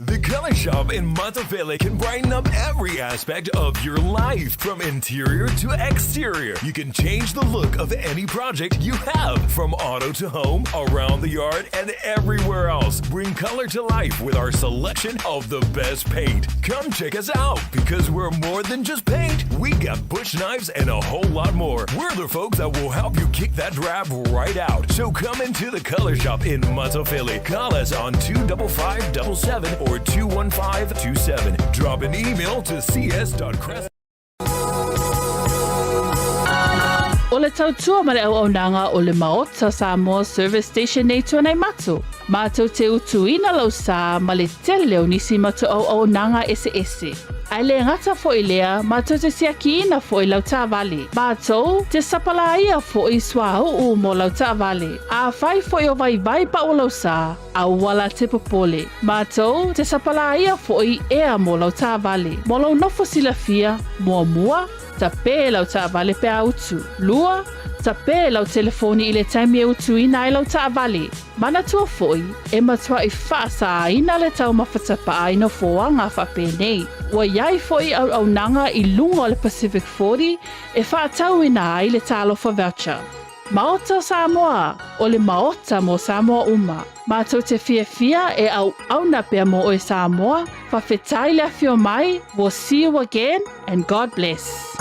The Color Shop in Matafele can brighten up every aspect of your life, from interior to exterior. You can change the look of any project you have, from auto to home, around the yard, and everywhere else. Bring color to life with our selection of the best paint. Come check us out because we're more than just paint. We got bush knives and a whole lot more. We're the folks that will help you kick that drab right out. So come into the Color Shop in Matafele. Call us on 25577 or 21527. Drop an email to cs.crest. O le tautua ma le auaunaga o le Maota Samoa Service Station nei Tuanaimato, matou te utuina lau sa ma le tele o nisi matou auaunaga eseese. Ae le gata foi lea, matou te siakiina foi lau taavale. Matou te sapalaia foi suauu mo lau taavale. Afai foi o vaivai pau o lau sa, aua la te popole. Matou te sapalaia foi ea mo lau taavale. Mo lou nofo silafia, muamua, Tape lau taavale pe a utu. 2, Tape lau telefoni i le taimi e utuina ai lau taavale. Manatua foi, e matuai faasāina le taumafa tapaa i nofoaga faapenei. Ua i ai foi auaunaga i luga o le Pacific 40 e faatauina ai le Talofa Voucher. Maota o Samoa, o le Maota mo Samoa uma. Matou te fiafia e auauna pea mo oe Samoa, fafetai le afio mai, we'll see you again and God bless.